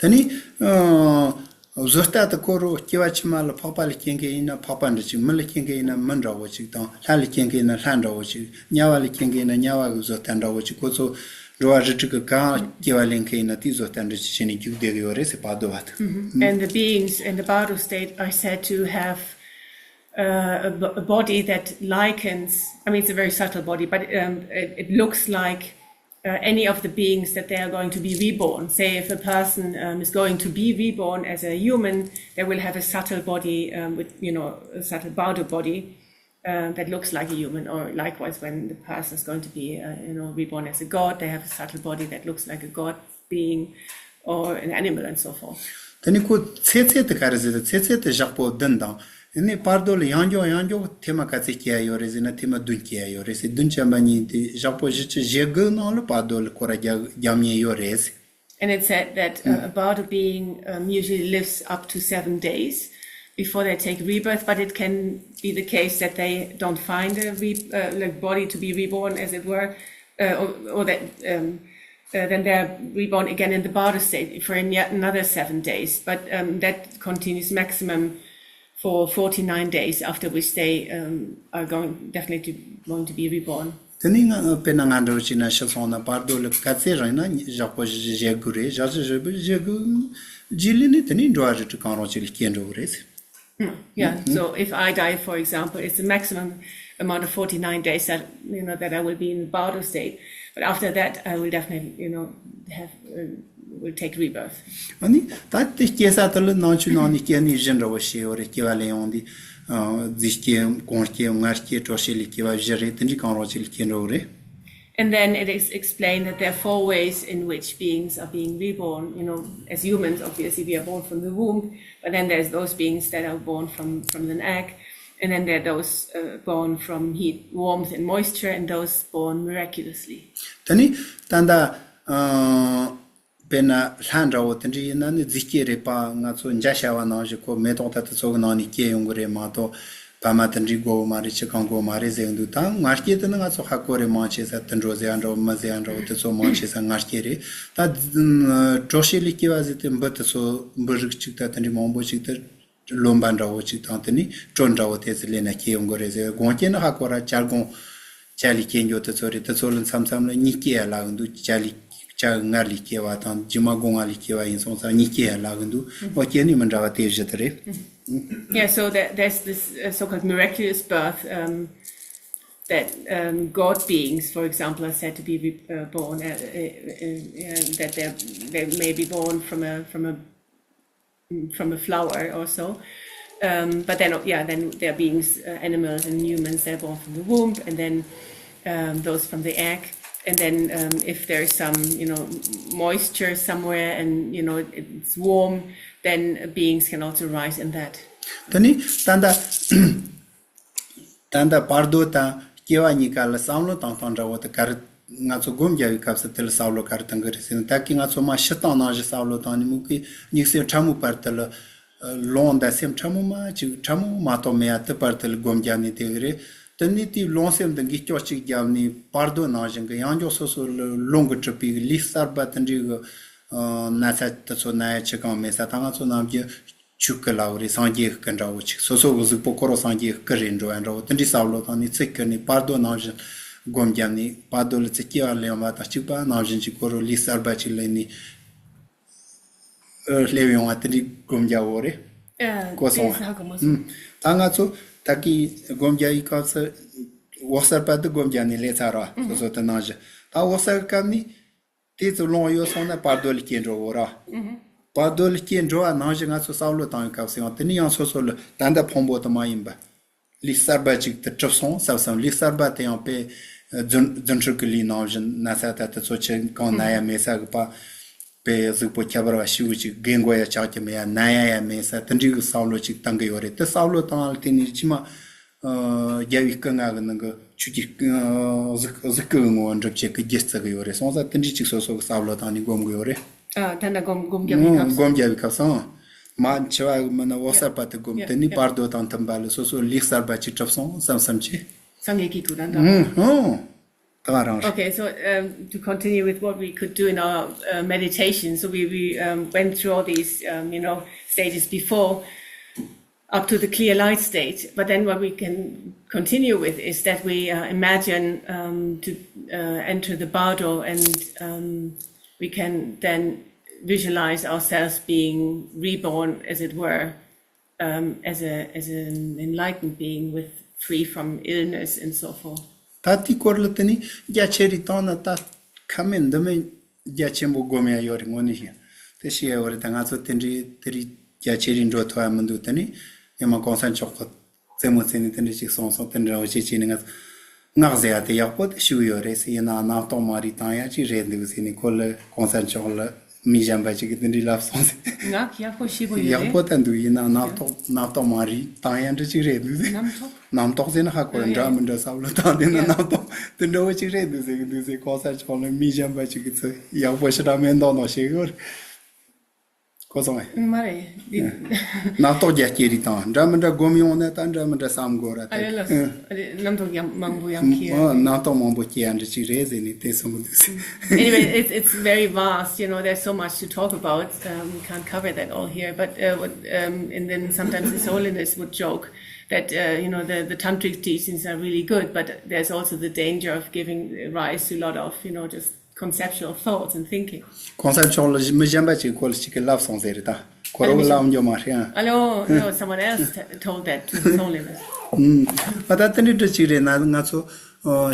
དེ་ནི་ཨ། བཟོ་ལྟ་དེ་ཁོ་རང་སྐྱེ་བ་ཕྱི་མ་ལ་འཕགས་པ་ལ་སྐྱེ་མཁན་ཡིན་ན་འཕགས་པ་འདྲ་ཅིག་མི་ལ་སྐྱེ་མཁན་ཡིན་ན་མི་འདྲ་བོ་ཅིག་དང་། ལྷ་ལ་སྐྱེ་མཁན་ཡིན་ན་ལྷ་འདྲ་བོ་ཅིག་དམྱལ་བ་ལ་སྐྱེ་མཁན་ཡིན་ན་དམྱལ་བ་གི་བཟོ་ལྟ་འདྲ་བོ་ཅིག་ཁོ་ཚོ་འགྲོ་བ་རིགས་དྲུག་གི་གང་སྐྱེ་བ་ལེན་མཁན་ཡིན་ན་དེའི་བཟོ་ལྟ་འདྲ་ཅིག་བྱས་ནས་རྒྱུག་བསྡད་གི་ཡོད་རེད་ཟེར། བར་དོ་བ་དང་། And the beings in the Bardo state are said to have uh, a, b- a body that likens, I mean, it's a very subtle body, but um, it, it looks like uh, any of the beings that they are going to be reborn. Say, if a person um, is going to be reborn as a human, they will have a subtle body um, with, you know, a subtle Bardo body uh, that looks like a human. Or likewise, when the person is going to be, uh, you know, reborn as a god, they have a subtle body that looks like a god being or an animal and so forth. དེ་ནི་ཁོ་ཚེ་ཚད་དེ་ག་རེ་ཟེར་ཏེ། ཚེ་ཚད་དེ་ཞག་པོ་བདུན་དང་། ཨ་ནི་བར་དོ་ལ་ཡང་མགྱོགས་ཡང་མགྱོགས་ཐེངས་མ་ག་ཚོད་སྐྱེ་ཡ་ཡོད་རེད་ཟེར་ན། ཐེངས་མ་བདུན་སྐྱེ་ཡ་ཡོད་རེད་ཟེར། བདུན་ཅན་པ་གཉིས་དེ་ཞག་པོ་བཞི་བཅུ་ཞེ་དགུ་ནང་ལ་བར་དོ་ལ་སྐོར་ར་རྒྱག་རྒྱག་མཁན་ཡོད་རེད་ཟེར། And it said that uh, a Bardo being um, usually lives up to seven days before they take rebirth, but it can be the case that they don't find a re- uh, like body to be reborn, as it were, uh, or, or that um, uh, then they're reborn again in the Bardo state for an- yet another seven days. But um, that continues maximum for forty-nine days, after which they um, are going definitely going to be reborn. དེ་ནི་ང་དཔེར་ན་ང་འདྲ་བོ་བྱས་ན་ཤི་སོང་ན་བར་དོ་ལ་ག་ཚོད་རིང་ན་ཞག་པོ་བཞི་བཅུ་ཞེ་དགུ་རེད། ཞག་བཞི་བཅུ་ཞེ་དགུ་རྗེས་ལུས་ནི་དེ་ནི་འགྲོ་བ་རིགས་དྲུག་གང་རུང་ཅིག་ལ་སྐྱེ་འགྲོ་གི་རེད། Yeah, so if I die, for example, it's the maximum amount of forty-nine days that, you know, that I will be in Bardo state. But after that, I will definitely, you know, have uh, will take rebirth. ཨ་ནི་ད་དེ་སྐྱེ་ས་དེ་ལ་ནང་ཆོས་ནང་ནས་སྐྱེ་གནས་བཞི་འདྲ་བོ་བཤད་ཡོད་རེད། སྐྱེ་བ་ལེན་ཡོང་དུས་ཨ་རྫས་སྐྱེས། གོང་སྐྱེས། མངལ་སྐྱེས། དྲོ་སྐྱེས་ལ་སྐྱེ་བ་བཞི་རེད། དེ་འདྲའི་གང་རུང་ཅིག་ལ་སྐྱེ་འགྲོ་གི་རེད། And then it is explained that there are four ways in which beings are being reborn. You know, as humans, obviously, we are born from the womb, but then there's those beings that are born from, from an egg, and then there are those uh, born from heat, warmth, and moisture, and those born miraculously. དེ་ནི་ད་ལྟ་ཨ་དཔེར་ན་ལྷ་འདྲ་བོ་དེ་འདྲ་ཡིན་ན་ནི་རྫས་སྐྱེས་རེད་པ། ང་ཚོ་འཇའ་ཤར་བ་ནང་བཞིན་ཁོ་མེ་ཏོག་དང་དེ་ཚོ་གི་ནང་ནས་སྐྱེ་ཡོང་གི་རེད་མ་གཏོགས། བ་མ་དེ་འདྲའི་དགོས་མ་རེད། ཅི་གང་དགོས་མ་རེད་ཟེར་གི་འདུག་ད་མངལ་སྐྱེས་དེ་ནི་ང་ཚོ་ཧ་གོ་རེད། མང་ཆེ་ས་དུད་འགྲོ་ཟེར་ཡ་འདྲ་བོ། མི་ཟེར་ཡ་འདྲ་བོ། དེ་ཚོ་མང་ཆེ་ས་མངལ་སྐྱེས་རེད། ད་དྲོ་སྐྱེས་ལས་སྐྱེ་བ་ཟེར་དེ་འབུ་དེ་ཚོ། འབུ་རིགས་གཅིག་དང་དེ་འདྲའི་མང་པོ་ཞིག་དེ་རློན་པ་འདྲ་བོ་ཅིག་དང་། དེ་ནི་དྲོད་འདྲ་བོ་དེ་ཚོ་ལེན་ན་སྐྱེ་ཡོང་གི་རེད་ཟེར། གོང་སྐྱེས་ནི་ཧ་གོ་ར། བྱ་སྒོང་བྱ་ལས་སྐྱེ་འགྱོ་དེ་ཚོ་རེད། དེ་ཚོ་ལ་མཚམས་མཚམས་ལ་གཉིས་སྐྱེ་ཡ་ལབ་གི་འདུག་བྱ་ལས་བྱ་གི་མངལ་ལས་སྐྱེ་བ་དང་། རྗེས་མ་སྒོ་ང་ལས་སྐྱེ་བ་ཡིན་སོང་ཙང་གཉིས་སྐྱེ་ཡ་ལབ་གི་འདུག་འོ་སྐྱེ་གནས་མི་འདྲ་བ་དེ་བཞི་དེ་རེད། Yeah, so there, there's this uh, so-called miraculous birth um, that um, god beings, for example, are said to be re- uh, born, uh, uh, uh, uh, that they they may be born from a from a from a flower also. Um, but then, yeah, then there are beings, uh, animals and humans, they're born from the womb, and then um, those from the egg. And then, um, if there's some, you know, moisture somewhere and, you know, it's warm, then beings can also rise in that. དེ་ནི་ད་ལྟ་ད་ལྟ་བར་དོ་དང་སྐྱེ་བ་གཉིས་ཀ་ལ་བསམ་བློ་བཏང་སྟངས་འདྲ་བོ་དེ་ག་རེ། ང་ཚོ་སྒོམ་རྒྱག་པའི་སྐབས་སུ་དེ་ལ་བསམ་བློ་ག་རེ་གཏོང་གི་རེད་ཟེར་ན། ད་གིན་ང་ཚོ་མ་ཤི་སྟངས་ནང་བཞིན་བསམ་བློ་བཏང་ནས། མུ་གེ་གཉིད་སད་ཕྲ་མོའི་བར་དེ་ལ་ལོང་ད་སེམས་ཕྲ་མོ་མ་ཅིག་ཕྲ་མོ་མ་གཏོགས་མེད་ཡ་དེ་བར་དེ་ལ་སྒོམ་རྒྱབ་ནས་བསྡད་གི་རེད། དེ་ནས་དེའི་ལོང་སེམས་དེ་འགུལ་སྐྱོད་ཅིག་བརྒྱབ་ནས་བར་དོ་ནང་བཞིན་གི་ཡང་མགྱོགས་སོ་སོ་ལ་རླུང་གིས་གྲུབ་པའི་ལུས་གསར་པ་དེ་འདྲའི་གི་ན་ཚ་དེ་ཚོ་ན་ཡ་ཆེ་གང་མེད་ས། ད་ང་ཚོ་ནམ་རྒྱུན་ཆོས་སྐུ་ལབ་རེད། སངས་རྒྱས་སྐུ་འདྲ་བོ་ཅིག་སོ་སོ་གི་གཟུགས་པོ་ཁོ་རང་སངས་རྒྱས་སྐུ་རེད་འགྲོ་ཡ་འདྲ་བོ། དེ་འདྲའི་བསམ་བློ་བཏང་ནས་ཚིག་ཁུར་ནས་བར་དོ་ནང་བཞིན་སྒོམ་བརྒྱབ་ནས། བར་དོ་ལ་ཚེ་སྐྱེ་བ་ལེན་པ་དང་གཅིག་པ་ནང་བཞིན་གྱི་ཁོ་རང་ལུས་གསར་པ་ཅིག་ལེན་ནས་ཨ་སླེབས་ཡོང་བ་དེ་འདྲའི་སྒོམ་རྒྱག་འོ་རེད། ཨ་གོ་སོང་ཨ། དེ་ཧ་གོ་མ་སོང་། ཨུམ། ད་ང་ཚོ་ད་གིན་སྒོམ་རྒྱག་ཡི་སྐབས་སུ་འོད་གསལ་པ་དེ་སྒོམ་བརྒྱབ་ནས་སླེབས་ཚར་ར། སོ་སོ་དེ་ནང་བཞིན་ད་འོད་གསལ་སྐབས་ནས། དེ་ཚོ་ལོང་ཡོད་སོང་ན་བར་དོ་ལ་སྐྱེ་འགྲོ་འོ་ར། བར་དོ་ལ་སྐྱེ་འགྲོ་བ་ནང་བཞིན་ང་ཚོ་བསམ་བློ་བཏང་བའི་སྐབས་སུ་ཡང་དེ་ནི་ཡང་སོ་སོ་ལ་ད་ལྟ་ཕུང་པོ་དེ་མ་ཡིན་པ། ལུས་གསར་པ་ཅིག་དེ་གྲུབ་སོང་བསམ་བསམ། ལུས་གསར་པ་དེ་ཡང་དཔེ་རྫུ་རྫུ་འཕྲུལ་གྱི་ལུས་ནང་བཞིན་ན་ཚ་ད་དེ་ཚོ་ཆེ་གང་ན་ཡ་མེད་ས་གི་པ། དཔེ་གཟུགས་པོ་ཁྱད་པར་བ་ཞེ་པོ་ཅིག་རྒན་གོག་ཡ་ཆགས་ཀྱི་མེད་ཡ། ན་ཡ་ཡ་མེད་ས། དེ་འདྲའི་གི་བསམ་བློ་ཅིག་བཏང་གི་ཡོད་རེད། དེ་བསམ་བློ་བཏང་ལ་དེ་ནི་ཕྱི་མ། རྒྱལ་བའི་སྐུ་ལྔ་གི་ནང་གི་ཆོས་ཀྱི་སྐུ་གཟུགས་གཟུགས་སྐུ་གི་ངོ་བོ་འགྲུབ་བྱེད་ཀྱི་རྒྱུ་བརྩི་གི་ཡོད་རེད་སོང་ཙང་། དེ་འདྲའི་ཅིག་སོ་སོ་གི་བསམ་བློ་བཏང་ནས་སྒོམ་གི་ཡོད་རེད། ཨ་ད་ལྟ་སྒོམ་སྒོམ་རྒྱབ་པའི་སྐབས་སུ། སྒོམ་རྒྱབ་པའི་སྐབས་སུ་མ་འཆི་བ་གི་མི་ནི་འོད་གསལ་པ་དེ་སྒོམ། དེ་ནི་བར་དོ་དང་མཐུན་པ་ལ་སོ་སོ་ལུས་གསར་པ་ཅིག་གྲུབ་སོང་བསམ་བསམ་གྱིས། སངས་རྒྱས་ཀྱི་གོ་དོན་དང་། ཨུ་ཧུ། ད་ག་རང་རེད། Okay, so um, to continue with what we could do in our uh, meditation, so we, we um, went through all these, um, you know, stages before, up to the clear light state. But then what we can continue with is that we uh, imagine um, to uh, enter the bardo, and um, we can then visualize ourselves being reborn, as it were, um, as a as an enlightened being with free from illness and so forth. ད་དེའི་སྐོར་ལ་དེ་ནི་རྒྱ་ཆེ་རིགས་བཏང་ན་ད་ཁ་མེད་འདི་མེད་རྒྱ་ཆེན་པོ་སྒོམ་ཡ་ཡོད་རེད། དངོས་གནས་བཤད་དེ་བཤད་ཡ་ཡོད་རེད། ད་ང་ཚོ་དེ་འདྲའི་དེ་རིགས་རྒྱ་ཆེ་རིགས་འགྲོ་ཐུབ་ཡ་མི་འདུག་དེ་ནི་ཉི་མ་གོང་ས་མཆོག་གི་རྩེད་མོ་རྩེ་ནས་དེ་འདྲ་ཞིག་གསུངས་སོང་། དེ་འདྲ་བོ་ཞིག་བྱས་ནས་ང་ཚོ་སྔགས་ཟེར་ཡ་དེ་ཡག་པོ་དེ་ཞུ་གི་ཡོད་རེད་ཟེར། ཡིན་ནའང་རྣམ་རྟོག་མ་རིག་བཏང་ཡ་ཅིག་རེད་འདུག་ཟེར་ནས་ཁོ་ལ་གོང་ས་མཆོག་ལ་མི་གཞན་པ་ཅིག་གིས་དེ་འདྲའི་ལབ་སོང་ཟེར། ངག་ཡག་པོ་ཤེས་པོ་ཡོད་ཡག་རེད། པོ་ད་འདུག་ཡིན་ནའང་རྣམ་རྟོག་རྣམ་རྟོག་མ་རིག་བཏང་ཡ་འདྲ་ཅིག་རེད་འདུག་ཟེར། རྣམ་རྟོག་རྣམ་རྟོག་ཟེར་ན་ཧ་གོ་རེད། འདྲ་མི་འདྲ་བསམ་བློ་བཏང་དེ་ན་རྣམ་རྟོག་དེ་འདྲ་བོ་ཅིག་རེད་འདུག་ཟེར་གི་འདུག་ཟེར། གོང་ས་མཆོག་ལ་མི་གཞན་པ་ཅིག་གིས་ཚུར་ཡག་པོ་ཞེ་དྲག་མེད་མདོག་མདོག་བྱེད་གི་ཡོད་རེད། གོ་སོང་ངས། མ་རེད། འདི་རྣམ་རྟོག་རྒྱ་སྐྱེད་རིགས་དང་འདྲ་མི་འདྲ་སྒོམ་ཡོང་ན་ད་འདྲ་མི་འདྲ་བསམ་དགོས་ར། ཨ་རེ་ལ། ཨ་རེ་རྣམ་རྟོག་ཡང་མང་པོ་ཡང་ཁྱེར། རྣམ་རྟོག་མང་པོ་སྐྱེ་ཡ་འདྲ་ཅིག་རེད་ཟེར་ནས་དེ་གསུང་གི་འདུག་ཟེར། Anyway, it's, it's very vast, you know, there's so much to talk about. Um, we can't cover that all here, but uh, what, um, and then sometimes His Holiness would joke that, uh, you know, the, the tantric teachings are really good, but there's also the danger of giving rise to a lot of, you know, just conceptual thoughts and thinking. གོང་ས་མཆོག་ལ་མི་གཞན་པ་ཅིག་ཁོ་ལ་ཅིག་གིས་ལབ་སོང་ཟེར་རེད་ད། ཁོ་རང་ལབ་འགྱོ་མ་རེད་ཨ། Oh, no, someone else t- told that to His Holiness. ཨ་ད་དེ་འདྲ་འདྲ་ཅིག་རེད་ན་ང་ཚོ་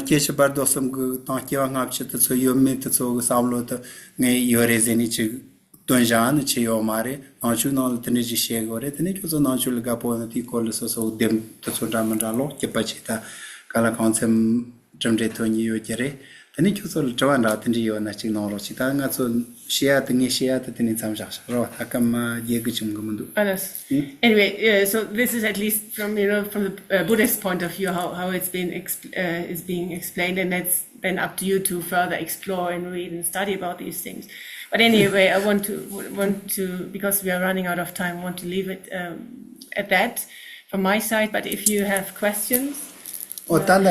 སྐྱེ་འཆི་བར་དོ་གསུམ་གི་དང་སྐྱེ་བ་སྔ་ཕྱི་དེ་ཚོ་ཡོད་མེད་དེ་ཚོ་གི་བསམ་བློ་དེ་ངས་ཡོད་རེད་ཟེར་ནས་ཅིག་སྟོན་བཞག་ནི་ཆེ་ཡོད་མ་རེད། ནང་ཆོས་ནང་ལ་དེ་འདྲ་ཅིག་བཤད་དགོས་རེད། དེ་ནས་ཁྱོད་ཚོ་ནང་ཆོས་ལ་དགའ་པོ་ཡོད་ན་དེའི་སྐོར་ལ་སོ་སོ་དེབ་དེ་ཚོ་འདྲ་མི་འདྲ་ཀློག་སྐྱིད་པ་བྱེད་ད་ག་ལ་གང་འཚམ། གྲུབ་འབྲས་ཐོན་ཉེན་ཡོད་ཀྱི་རེད། དེ་ནས་ཁྱོད་ཚོ་ལ་དྲི་བ་འདྲ་དེ་འདྲ་ཡོད་ན་ཅིག་གནང་རོགས་གྱིས། ད་ང་ཚོ་བཤད་ཡ་དེ་ངས་བཤད་ཡ་དེ་དེ་ནས་མཚམས་བཞག་བཞག་རོགས། ད་སྐར་མ་བརྒྱད་དགུ་ཅིག་མི་འདུག Anyway, uh, so this is at least from, you know, from the uh, Buddhist point of view, how, how it's been exp- uh, is being explained, and that's then up to you to further explore and read and study about these things. But anyway, I want to want to because we are running out of time, I want to leave it um, at that from my side. But if you have questions, ཨོ་ད་ལ་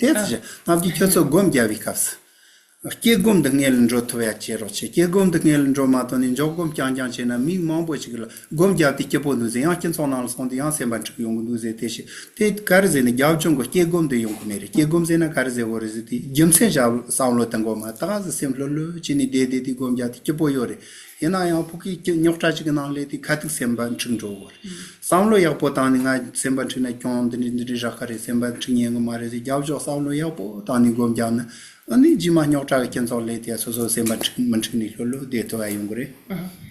དེ་ཚོ་ནམ་རྒྱུན་ཁྱོད་ཚོ་སྒོམ་རྒྱབ་པའི་སྐབས་སུ། སྐྱེ་སྒོམ་འདི་སྔོན་ལ་འགྲོ་ཐུབ་ཡ་བྱེད་རོགས་བྱེད། སྐྱེ་སྒོམ་འདི་སྔོན་ལ་འགྲོ་མ་ཐུབ་ནས་འཇོག་སྒོམ་རྐྱང་རྐྱང་བྱས་ན་མི་མང་པོ་ཞིག་ལ་སྒོམ་རྒྱབ་དེ་སྐྱིད་པོ་འདུག་ཟེར། ཡང་སྐྱིད་མཚོ་ནང་ལ་སོང་དུས་ཡང་སེམས་པ་འཁྲུག་ཡོང་གི་འདུག་ཟེར། དེ་ཞིག་དེ་ག་རེ་ཟེར་ན་རྒྱབ་ལྗོངས་ཀྱི་སྐྱེ་སྒོམ་དེ་ཡོང་གི་མེད་རེད། སྐྱེ་སྒོམ་ཟེར་ན་ག་རེ་ཟེར་དགོས་རེད་ཟེར་དུས་རྒྱུ་མཚན་བཞག་བསམ་བློ་བཏང་དགོས་མ། ད་ག་ཟེ་སེམས་ལྷོད་ལྷོད་བྱས་ནས་བསྡད་བསྡད་དེ་སྒོམ་རྒྱབ་དེ་སྐྱིད་པོ་ཡོད་རེད། ཡིན་ན་ཡང་ཕ་གིའི་རྙོག་དྲ་ཅིག་གི་ནང་སླེབས་དུས་ཁ་ཐུག་སེམས་པ་འཁྲུག་འགྲོ་གི་རེད། བསམ་བློ་ཡག་པོ་བཏང་ནས་ང་སེམས་པ་འཁྲུག་ན་གྱོང་འདི་འདྲ་འདི་འདྲ་རག་གི་རེད། སེམས་པ་འཁྲུག་ཉན་གི་མ་རེད་ཟེར། རྒྱབ་ལྗོངས་བསམ་བློ་ཡག་པོ་བཏང་ནས་སྒོམ་རྒྱབ་ན་ཨ་ནི་རྗེས་མ་རྙོག་དྲ་གི་རྐྱེན་ཚོགས་སླེབས་དུས་སོ་སོ་སེམས་པ་འཁྲུག་མི་འཁྲུག་ནས་ལྷོད་ལྷོད་བསྡད་ཐུབ་ཡ་ཡོང་གི་རེད།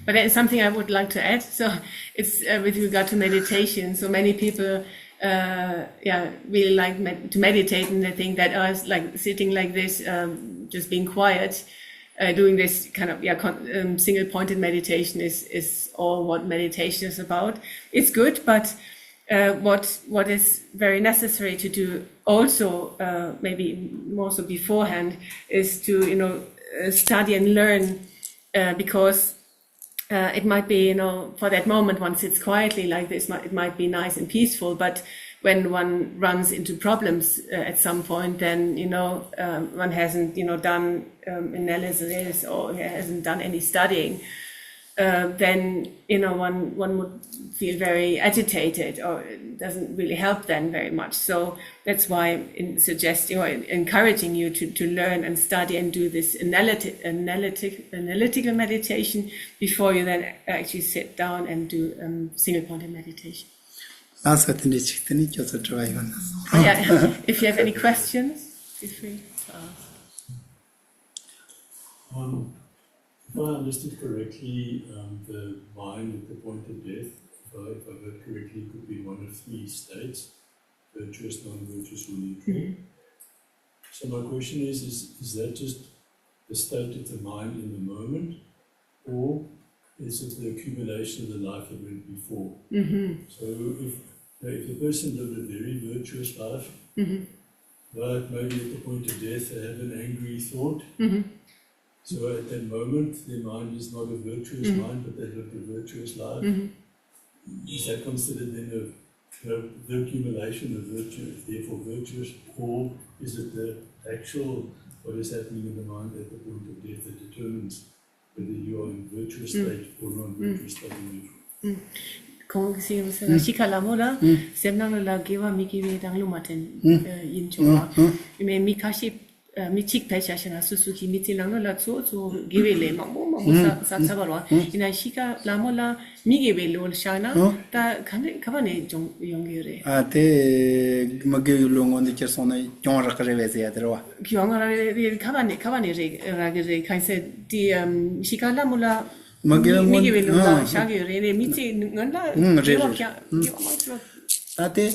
But then something I would like to add, so it's uh, with regard to meditation. So many people, uh, yeah, really like med- to meditate, and they think that oh, it's like sitting like this, um, just being quiet, uh, doing this kind of yeah, con- um, single-pointed meditation is is all what meditation is about. It's good, but uh, what what is very necessary to do also, uh, maybe more so beforehand, is to you know uh, study and learn, uh, because uh, it might be, you know, for that moment one sits quietly like this, it might be nice and peaceful, but when one runs into problems uh, at some point, then, you know, um, one hasn't, you know, done um, analysis or hasn't done any studying, uh, then, you know, one, one would feel very agitated, or it doesn't really help then very much. So that's why I'm suggesting or encouraging you to, to learn and study and do this analytic, analytic, analytical meditation before you then actually sit down and do um, single point meditation. ལགས་སོ། དེ་འདྲ་ཅིག་དེ་ནས་ཁྱོད་ཚོ་དྲི་བ་ཡོད་ན་གསུང་རོགས། Yeah, if you have any questions, feel free to ask. Um, if I understood correctly, um, the mind at the point of death, if I, if I heard correctly, could be one of three states: virtuous, non-virtuous, or neutral. So my question is, is, is that just the state of the mind in the moment, or is it the accumulation of the life that went before? So if, if the person lived a very virtuous life, but maybe at the point of death they have an angry thought, so at that moment their mind is not a virtuous mind, but they lived a virtuous life. Is that considered then a, a, the accumulation of virtue, therefore virtuous, or is it the actual What is happening in the mind at the point of death that determines whether you are in virtuous state or non-virtuous state of nature? ཁོང་གིས་ཟེར་ན་ཤི་ཁ་ལ་མོ་ལ་སེམས་ནང་ལ་དགེ་བ་མི་དགེ་བའི་རང་བློ་མ་དྲན་ཡིན་ཆོག་ལ། མི་མི་ཁ་ཤས་མི་གཅིག་ཕལ་ཆེར་ཞིག་ན་སོ་སོ་གི་མི་ཚེ་ནང་ལ་གཙོ་གཙོ་དགེ་བའི་ལས་མང་པོ་མང་པོ་བསགས་བསགས་ཚར་བ་རེད་བ། ཡིན་ན་ཤི་ཁ་ལ་མོ་ལ་མི་དགེ་བའི་བློ་བཞག་ན་ད་ག་ནས་ག་བ་ནས་ཡོང་ཡོང་གི་རེད། ཨ་དེ་མི་དགེ་བའི་བློ་མངོན་དུ་གྱུར་སོང་ན་གྱོང་རག་གི་རེད་བས་ཟེར་ཡ་དེ་རེད་བ། གྱོང་རག་རེད་རེད། ག་བ་ནས་ག་བ་ནས་རེད་རག་གི་རེད། གང་ཟེར་དེ་ཤི་ཁ་ལ་མོ་ལ་མི་དགེ་བའི་མི་དགེ་བའི་བློ་ལ་བཞག་གི་ཡོད་རེད། ནས་མི་ཚེ་སྔོན་ལ་ཨང་རེད་དགེ་བ་རེད་ཀྱང་དགེ་བ་མང་ཤོས། ད་དེ་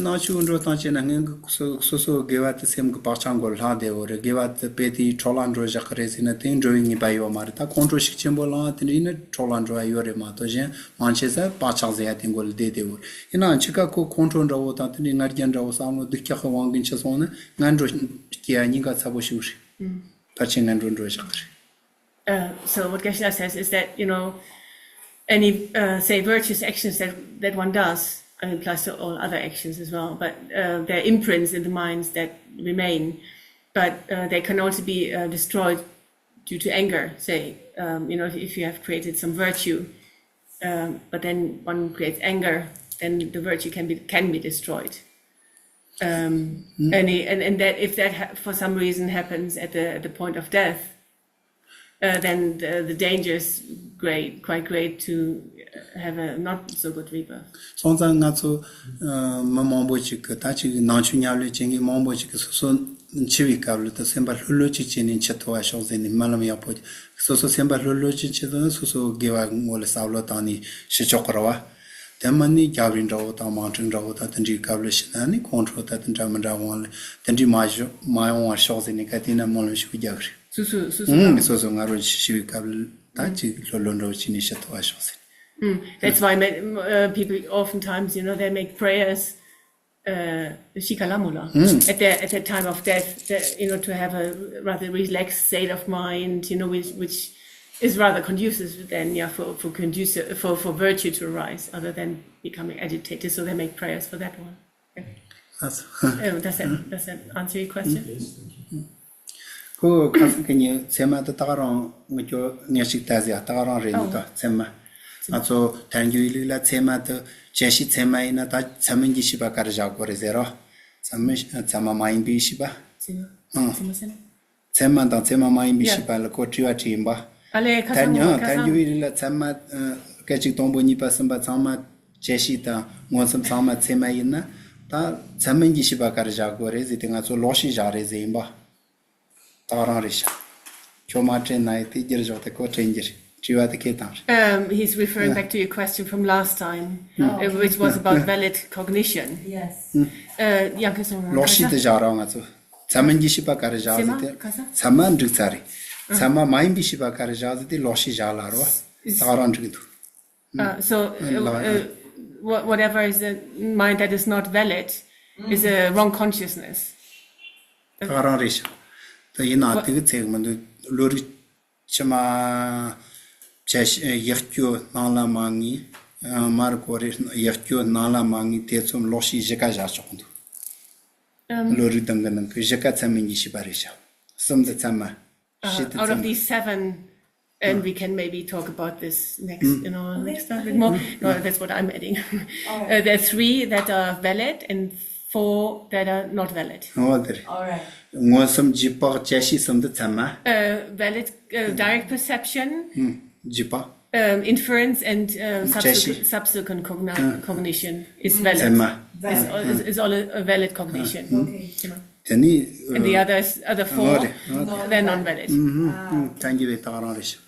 ནང་ཆོས་འགྲོ་སྟངས་བྱས་ན་སྔོན་གྱི་སོ་སོ་སོ་དགེ་བ་དེ་སེམས་ཀྱི་བག་ཆགས་མགོ་ལྷག་བསྡད་ཡོད་རེད། དགེ་བ་དེ་དཔེ་དེའི་འཕྲོ་བརླག་འགྲོ་བཞག་གི་རེད་ཟེར་ན་དེ་འགྲོ་བའི་ངེས་པ་ཡོད་མ་རེད། ད་ཁོང་ཁྲོ་ཤུགས་ཆེན་པོ་ལངས་དེ་འདྲ་ཡིན་ན་འཕྲོ་བརླག་འགྲོ་བ་ཡོད་རེད་མ་གཏོགས་གཞན་མང་ཆེ་ས་བག་ཆགས་ཟེར་ཡ་དེ་མགོ་ལ་བསྡད་བསྡད་ཡོད་རེད། ཡིན་ནའང་འཆི་ཁ་ཁོ་ཁོང་ཁྲོ་འདྲ་བོ་དང་དེ་འདྲའི་ང་རྒྱལ་འདྲ་བོ་བསམ་བློ་སྡུག་ཅག་གི་དབང་གིས་འཆི་སོང་ན་ངན་འགྲོ་སྐྱེ་ཡ་སྙིང་ག་ཚ་པོ་ཞིག་རེད། ཕལ་ཆེར་ངན་འགྲོ་འགྲོ་བཞག་གི་རེད། Uh, so what Geshe-la says is that, you know, any, uh, say, virtuous actions that, that one does, and it applies to all other actions as well, but uh, there are imprints in the minds that remain, but uh, they can also be uh, destroyed due to anger, say, um, you know, if, if you have created some virtue, um, but then one creates anger, then the virtue can be, can be destroyed. Um, and, it, and, and that if that ha- for some reason happens at the, at the point of death, uh, then the, the danger is great, quite great to uh, have a not so good rebirth. སོང་ཙང་ང་ཚོ་ཨ་མི་མང་པོ་ཅིག་གི་ད་ཅིག་ནང་ཆོས་ཉམས་ལེན་བྱེད་མཁན་མང་པོ་ཅིག་གི་སོ་སོ་འཆི་བའི་སྐབས་ལ་ད་སེམས་པ་ལྷོད་ལྷོད་ཅིག་བྱས་ནས་འཆི་ཐུབ་པ་ཤོག་ཟེར་ནས་སྨོན་ལམ་ཡག་པོ། སོ་སོ་སེམས་པ་ལྷོད་ལྷོད་ཅིག་བྱེད་ཐུབ་ན་སོ་སོ་དགེ་བ་ངོ་ལ་བསམ་བློ་བཏང་ནས་ཤི་ཆོག་གི་རེད་བ། དེ་མིན་ནི་རྒྱབ་རི་འདྲ་བོ་དང་དམག་འཁྲུག་འདྲ་བོ་དང་དེ་འདྲའི་སྐབས་ལ་ཤི་ན་ནི་ཁོང་ཁྲོ་དང་དེ་འདྲ་མི་འདྲ་དབང་ལ་དེ་འདྲའི་མ་བྱུང་མ་ཡོང་བར་ཤོག་ཟེར་ནས་ག་དེ་ན་སྨོན་ལམ་ཞིག་རྒྱག་གི་རེད། སོ་སོ་སོ་སོ་ཨང་། སོ་སོ་ང་རང་ཤི་བའི་སྐབས་ལ་ད་ཅིག་ལྷོད་ལྷོད་འདྲ་བོ་བྱས་ནས་ཤི་ཐུབ་པ་ཤོག་ཟེར། Mm. That's why ma- uh, people oftentimes, you know, they make prayers uh, ཤི་ཁ་ལ་མོ་ལ། At the, at the time of death, the, you know, to have a rather relaxed state of mind, you know, which, which is rather conducive then, yeah, for, for conducive, for, for virtue to arise, other than becoming agitated. So they make prayers for that one. Okay. That's, uh, does that, does that answer your question? Yes, thank you. ཁོ་ཁ་སང་གི་ཉིན་ཚད་མ་དེ་ད་ག་རང་ངོ་སྐྱོ་ངས་ཅིག་ལྟ་ཟེར་ཡ་ད་ག་རང་རེད་འདུག་ད་ཚད་མ། ང་ཚོ་ཐལ་འགྱུར་བའི་ལུགས་ལ་ཚད་མ་དེ་བཅད་ཤེས་ཚད་མ་ཡིན་ན་ད་ཚད་མིན་གྱི་ཤེས་པ་ག་རེ་བཞག་དགོས་རེད་ཟེར་རོ། ཚད་མིན་ཚད་མ་མ་ཡིན་པའི་ཤེས་པ། ཚད་མ་ཚད་མ་ཟེར་ན། ཚད་མ་དང་ཚད་མ་མ་ཡིན་པའི་ཤེས་པ་ལ་ཁོ་དྲི་བ་དྲིས་ཡིན་པ། ཨ་ལས་ཁ་སང་ངོ་ཁ་སང་། ཐལ་འགྱུར་བའི་ལུགས་ལ་ཚད་མ་སྐད་ཅིག་དང་པོ་གཉིས་པ་གསུམ་པ་ཚང་མ་བཅད་ཤེས་དང་མངོན་སུམ་ཚང་མ་ཚད་མ་ཡིན་ན་ད་ཚད་མིན་གྱི་ཤེས་པ་ག་རེ་བཞག་དགོས་རེད་ཟེར་དུས་ང་ཚོ་ལོག་ཤེས་བཞག་རེད་ཟེར་ཡིན་པ། ད་རང་རེད་ཤག་ཁྱོད་མ་དྲན་ན་ཡི་དེ་བསྒྱུར་ཞོག་དེ་ཁོ་དྲན་གྱི་རེད། དྲི་བ་དེ་ཁེལ་བཏང་རེད། Um, he's referring back to your question from last time, uh, which was about valid cognition. Yes. Uh, ཡང་ཁ་སང་ལོག་ཤེས་དེ་བཞག་རོགས་ང་ཚོ། ཚད་མིན་གྱི་ཤེས་པ་ག་རེ་བཞག་ཟེར་ཏེ། ཚད་མ་འགྲིག་ཚར་རེད། ཚད་མ་མ་ཡིན་པའི་ཤེས་པ་ག་རེ་བཞག་ཟེར་ཏེ་ལོག་ཤེས་བཞག་ལ་རོ། ད་རང་འགྲིག་འདུག Uh, so, uh, uh, wha- whatever is a mind that is not valid is a wrong consciousness. ད་ག་རང་རེད་ཤག་ད་ཡིན་ན་དེ་གི་ཚད་མི་འདུག་བློ་རིག་ཕྱི་མ་བྱ་ཤེས་ཡིད་སྐྱོ་སྣང་ལ་མ་ངེས། ཨ་མར་གོ་རེ་ཡིད་སྐྱོ་སྣང་ལ་མ་ངེས་དེ་ཚོ་ལོག་ཤེས་བཞི་ཀ་བཞག་ཆོག་གི་འདུག་བློ་རིག་སྡང་གི་ནང་གི་བཞི་ཀ་ཚད་མིན་གྱི་ཤེས་པ་རེད་ཤག་གསུམ་དེ་ཚད་མ། Uh, out of these seven, and we can maybe talk about this next, you know, next time with more. No, that's what I'm adding. Uh, there are three that are valid and four that are not valid. ཨོ་དེ་རེད། All right. མངོན་སུམ་རྗེས་དཔག་བཅད་ཤེས་གསུམ་དེ་ཚད་མ། Uh, valid, uh, direct perception, རྗེས་དཔག um, inference, and uh, བཅད་ཤེས། Subsequent, subsequent cogni- cognition is valid. ཚད་མ། Is, is, is all a, a valid cognition. Okay. དེ་ནི་And the others, other four, ཨོ་རེད། ཨོ་དེ། They're non-valid. ཐལ་འགྱུར་བའི་རྟགས་རང་རེད་ཤག་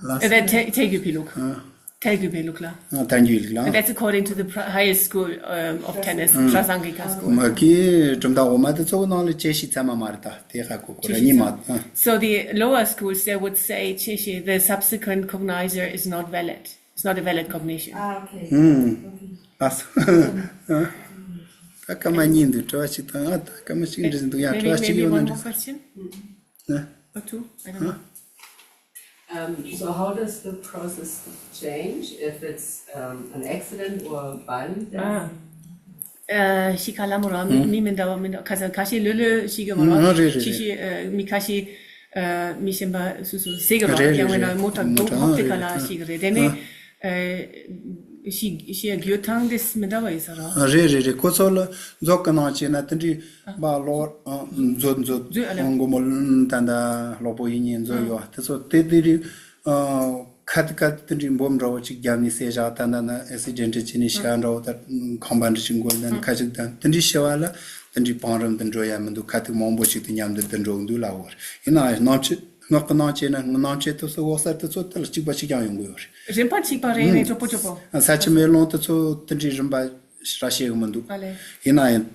ལགས་སོ། Uh, that take, take you piluk. Take you piluk la. ཐལ་འགྱུར་བའི་རིགས་ལ། And that's according to the pri- highest school um, of tennis, Prasangika school. མ་གི་གྲུབ་མཐའ་འོག་མ་དེ་ཚོ་གི་ནང་ལ་བཅད་ཤེས་ཚད་མ་མ་རེད་ད། དེ་ཧ་གོ་གོ་ར་ཉི་མ། So the lower schools, they would say, Chishi, the subsequent cognizer is not valid. It's not a valid cognition. Ah, okay. ལགས་སོ། ད་སྐར་མ་གཉིས་འདུག་དྲི་བ་གཅིག་དང་ད་སྐར་མ་གཅིག་འདྲ་ཟིན་འདུག་ཡང་དྲི་བ་གཅིག་ཡོད་ན་འདྲ། Maybe one more question? Or two? I don't know. Um, so how does the process change if it's um, an accident or violent death? Ah. ཨ་ཤི་ཁ་ལ་མོ་ར་མི་མི་མི་འདྲ་བ་མི་འདྲ་ཁ་ས་ཁ་ཤས་ལོ་ལོ་ཤི་གི་མ་ར་ཨ་རེད་རེད་ཤི་ཤི་ཨ་མི་ཁ་ཤས་ཨ་མི་གཞན་པ་སུ་སུ་ཟེ་གི་ར་རེད་རེད་ཡང་བས་ན་རེད་མོ་ཏྲ་མོ་ཏྲ་ཧོབ་ཏེ་ཨ་ཁ་རེད་ལ་ཤི་གི་རེད་དེ་ནས་ཨ་ཤི་ཤི་ཡ་གྱོད་ཐང་དེ་མི་འདྲ་བ་ཡིན་ས་ར། ཨ་རེད་རེད་རེད། ཁོ་ཚོ་ལ་མཛོད་གི་ནང་བྱས་ན་དེ་འདྲའི་པ་ལོ་མཛོད་མཛོད་མཛོད་ཨ་ལེ་མགོ་མོ་ད་ད་ལོག་པོ་ཡིན་ཉིན་མཛོད་ཡོད་དེ་ཚོ་དེ་དེ་རིགས། ཁ་ཏི་ཁ་ཏི་དེ་འདྲའི་འབོམ་འདྲ་བོ་གཅིག་བརྒྱབ་ནས་བསད་བཞག་ད་ད་ན་ཨེ་སི་ཌེན་ཊི་བྱས་ནས་ཤ་འདྲ་བོ་ད་ཁང་པ་འདྲ་ཅིག་འགོལ་ད་ནི་ཁ་ཅིག་ད་དེ་འདྲའི་ཤི་བ་ལ་དེ་འདྲའི་བང་རིམ་དུ་འགྲོ་ཡ་མི་འདུག་ཁ་ཏི་མང་པོ་ཞིག་ཏུ་མཉམ་དུ་དུ་འགྲོ་འདུག་ལ་བོར་ཡིན་ན་ནང་ཆེ་ངག་གི་ནང་བྱས་ན་ནང་ཆེ་ཐུབ་སུ་འོག་སར་དུ་ཚོ་དེ་ལ་གཅིག་པ་གཅིག་ཀྱང་ཡོང་གི་ཡོད་རེད། རིམ་པ་གཅིག་པ་རེད་ནས་གྲོགས་པོ་གྲོགས་པོ། ས་ཆུ་མེ་རླུང་དུ་ཚོ་དེ་འདྲའི་རིམ་པ་ར་ཤེས་གི་མི་འདུག་ཨ་ལེ། ཡིན་ན་ཡང་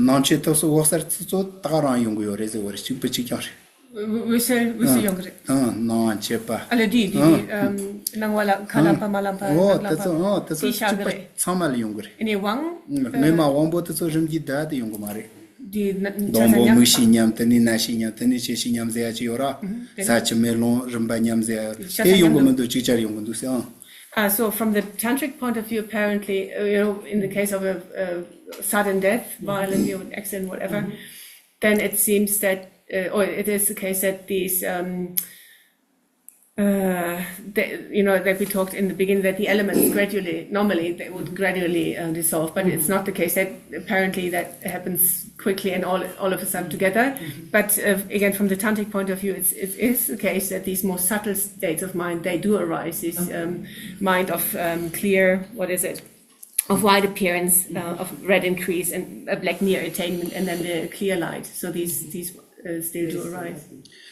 ནང་ཆེ་ཐུབ་སུ་འོག་སར་དུ་ཚོ་ད་ག་རང་ཡོང་གི་ཡོད་རེད་ཟེར་བ་རེད། གཅིག་པ་གཅིག་ཀྱང་རེད། འོད་ཟེར་འོད་ཟེར་ཡོང་གི་རེད། ཨང་། ནང་བྱེད་པ། ཨ་ལེ་དེ་དེ་དེ་ཨང་། ནང་བ་ལ་ཁ་ལ་ཕ་མ་ལ་ཕ་ཨོ་ལ་དེ་ཚོ་ཨོ་དེ་ཚོ་གཅིག་པ་ཚང་མ་ལ་ཡོང་གི་རེད། ཨ་ནི་ཝང་སྔོན་མ་དབང་པོ་དེ་ཚོ་རིམ་གྱིས་བསྡད་དེ་ཡོང་གི་མ་རེད། དེ་ན་སྡོང་པོ་མིག་ཤེས་ཉམས་དེ་ནས་ན་ཤེས་ཉམས་དེ་ནས་ཤེས་ཤེས་ཉམས་ཟེར་ཡ་ཅིག་ཡོད་ར། ས་ཆུ་མེ་རླུང་རིམ་པ་ཉམས་ཟེར་ཡ་དེ་ཡོང་གི་མི་འདུག་གཅིག་ཅར་ཡོང་གི་འདུག་ཟེར་ཨང་། Uh, so from the tantric point of view, apparently, uh, you know, in the case of a, a sudden death, violent, you know, accident, whatever, then it seems that, uh, or it is the case that these, um, uh, the, you know, that we talked in the beginning, that the elements gradually, normally, they would gradually uh, dissolve, but it's not the case. That apparently that happens quickly and all all of a sudden together. But uh, again, from the tantric point of view, it's, it is the case that these more subtle states of mind, they do arise. This um, mind of um, clear, what is it? Of white appearance, uh, of red increase, and a black mere attainment, and then the clear light. So these these uh, still do arise.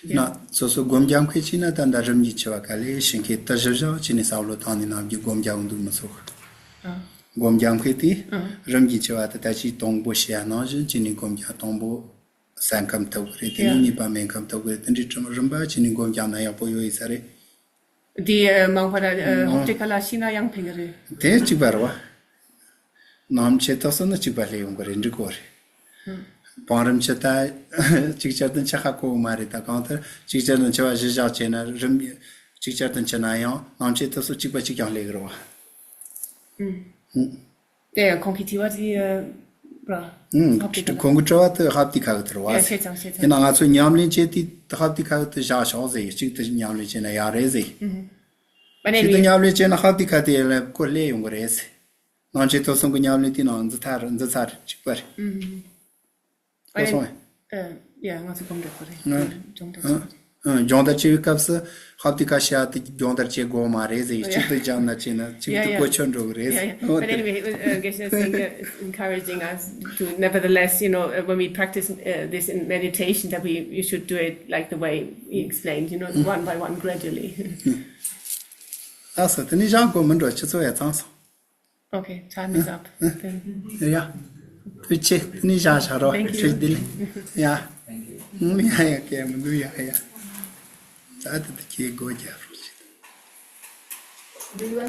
ན་སོ་སོ་སྒོམ་རྒྱབ་མཁན་བྱས་ན་ད་ལྟ་རིམ་གྱིས་ཆེ་བ་ག་ལས་ཤིང་ཁའི་ཏི་བཞི་བཞག་བྱས་ནས་ས་བློ་བཏང་ནས་ནམ་རྒྱུན་སྒོམ་རྒྱབ་འདུག་མི་ཚོགས། སྒོམ་རྒྱབ་མཁན་དེ་རིམ་གྱིས་ཆེ་བ་དེ་ད་ཅིག་དང་པོ་བཤད་ནང་བཞིན་བྱས་ནས་སྒོམ་རྒྱབ། དང་པོ་ས་ཁམས་ཐུབ་ཀྱི་རེད། དེ་ནས་གཉིས་པ་སྨན་ཁམས་ཐུབ་ཀྱི་རེད། དེ་འདྲའི་རིམ་རིམ་པ་བྱས་ནས་སྒོམ་རྒྱབ་ན་ཡག་པོ་ཡོད་ཡིན་ས་རེད། འདི་མང་པོ་ལ་ཧོབ་ཏེ་ཁ་ལ་ཤི་ན་ཡང་ཕན་གི་རེད། དེ་གཅིག་པ་རེད་བ། ནམ་ཆེ་ཐོག་སོང་ན་གཅིག་པ་སླེབས་ཡོང་གི་རེད། འགྲིག་གོ་རེད། བང་རིམ་ཆེ་ད་གཅིག་ཆར་དུ་ཆ་ཁ་གོ་མ་རེད། ད་གང་ལྟར་གཅིག་ཆར་དུ་ཆེ་བ་གཞི་བཞག་བྱས་ན་རིམ་གཅིག་ཆར་དུ་ཆེ་ན་ཡང་ནམ་ཆེ་ཐོག་སོང་གཅིག་པ་གཅིག་ཀྱང་སླེབས་གི་རེད་བ། དེ་ཁོང་གི་དྲི་བ་དེ་ར། ཁོང་གི་དྲི་བ་དེ་ཧབ་ཏི་ཁ་གི་དེ་རེད་བ། ཡ་ཤེས་ཙང་ཤེས་ཙང་། ཡིན་ན་ང་ཚོ་ཉམས་ལེན་བྱེད་དུས་ཧབ་ཏི་ཁ་གི་དེ་བཞག་ཆོག་ཟེར་ཡོད། གཅིག་ཏུ་ཉམས་ལེན་བྱས་ན་ཡག་རེད་ཟེར་ཡོད། But གཅིག་ཏུ་anyway, ཉམས་ལེན་བྱས་ན་ཧབ་ཏི་ཁ་དེ་ལ་ཁོ་སླེབས་ཡོང་གི་རེད་ཟེར། ནང་ཆེན་ཐོས་བསམ་གྱི་ཉམས་ལེན་དེ་ནང་འཛི་ཐར་འཛི་ཚར་གཅིག་པ་རེད། ཨ་ལེ། ཨ། ཡ་ང་ཚོ་སྒོམ་འགྲོ་དགོས་རེད། ཨ། སྦྱོང་བརྡར་ཨ། ཨ། སྦྱོང་བརྡར་བྱེད་པའི་སྐབས་སུ་ཧབ་ཏི་ཁ་ཤ་དེ་སྦྱོང་བརྡར་བྱེད་དགོས་མ་རེད་ཟེར། ཡ། གཅིག་ཏུ་སྦྱངས་ན་བྱས་ན་གཅིག་ཏུ་Yeah, yeah. གོ་ཆོད་འགྲོ་གི་རེད། Yeah, yeah. ཨོ་But དེ་རེད། Anyway, it was, uh, Geshe-la saying, uh, encouraging us to, nevertheless, you know, uh, when we practice uh, this in meditation, that we you should do it like the way he explained, you know, one by one, gradually. ལགས་སོ། དེ་ནས་བཞག་དགོས་མི་འགྲོ། ཆུ་ཚོད་ཡ་ཚང་སོང་། Okay, time is up. Then ཡ། ཐུགས་རྗེ་ཆེ། ནི་ཞག་ཞག་རོགས། Thank you. ཁྱོད་འདི་ལ། ཡ། ཡ་ཡ་ཀེ་མི་འདུག་ཡ་ཡ། ད་ད་ད་ཁྱེད་སྒོ་རྒྱབ་རོགས་བྱེད།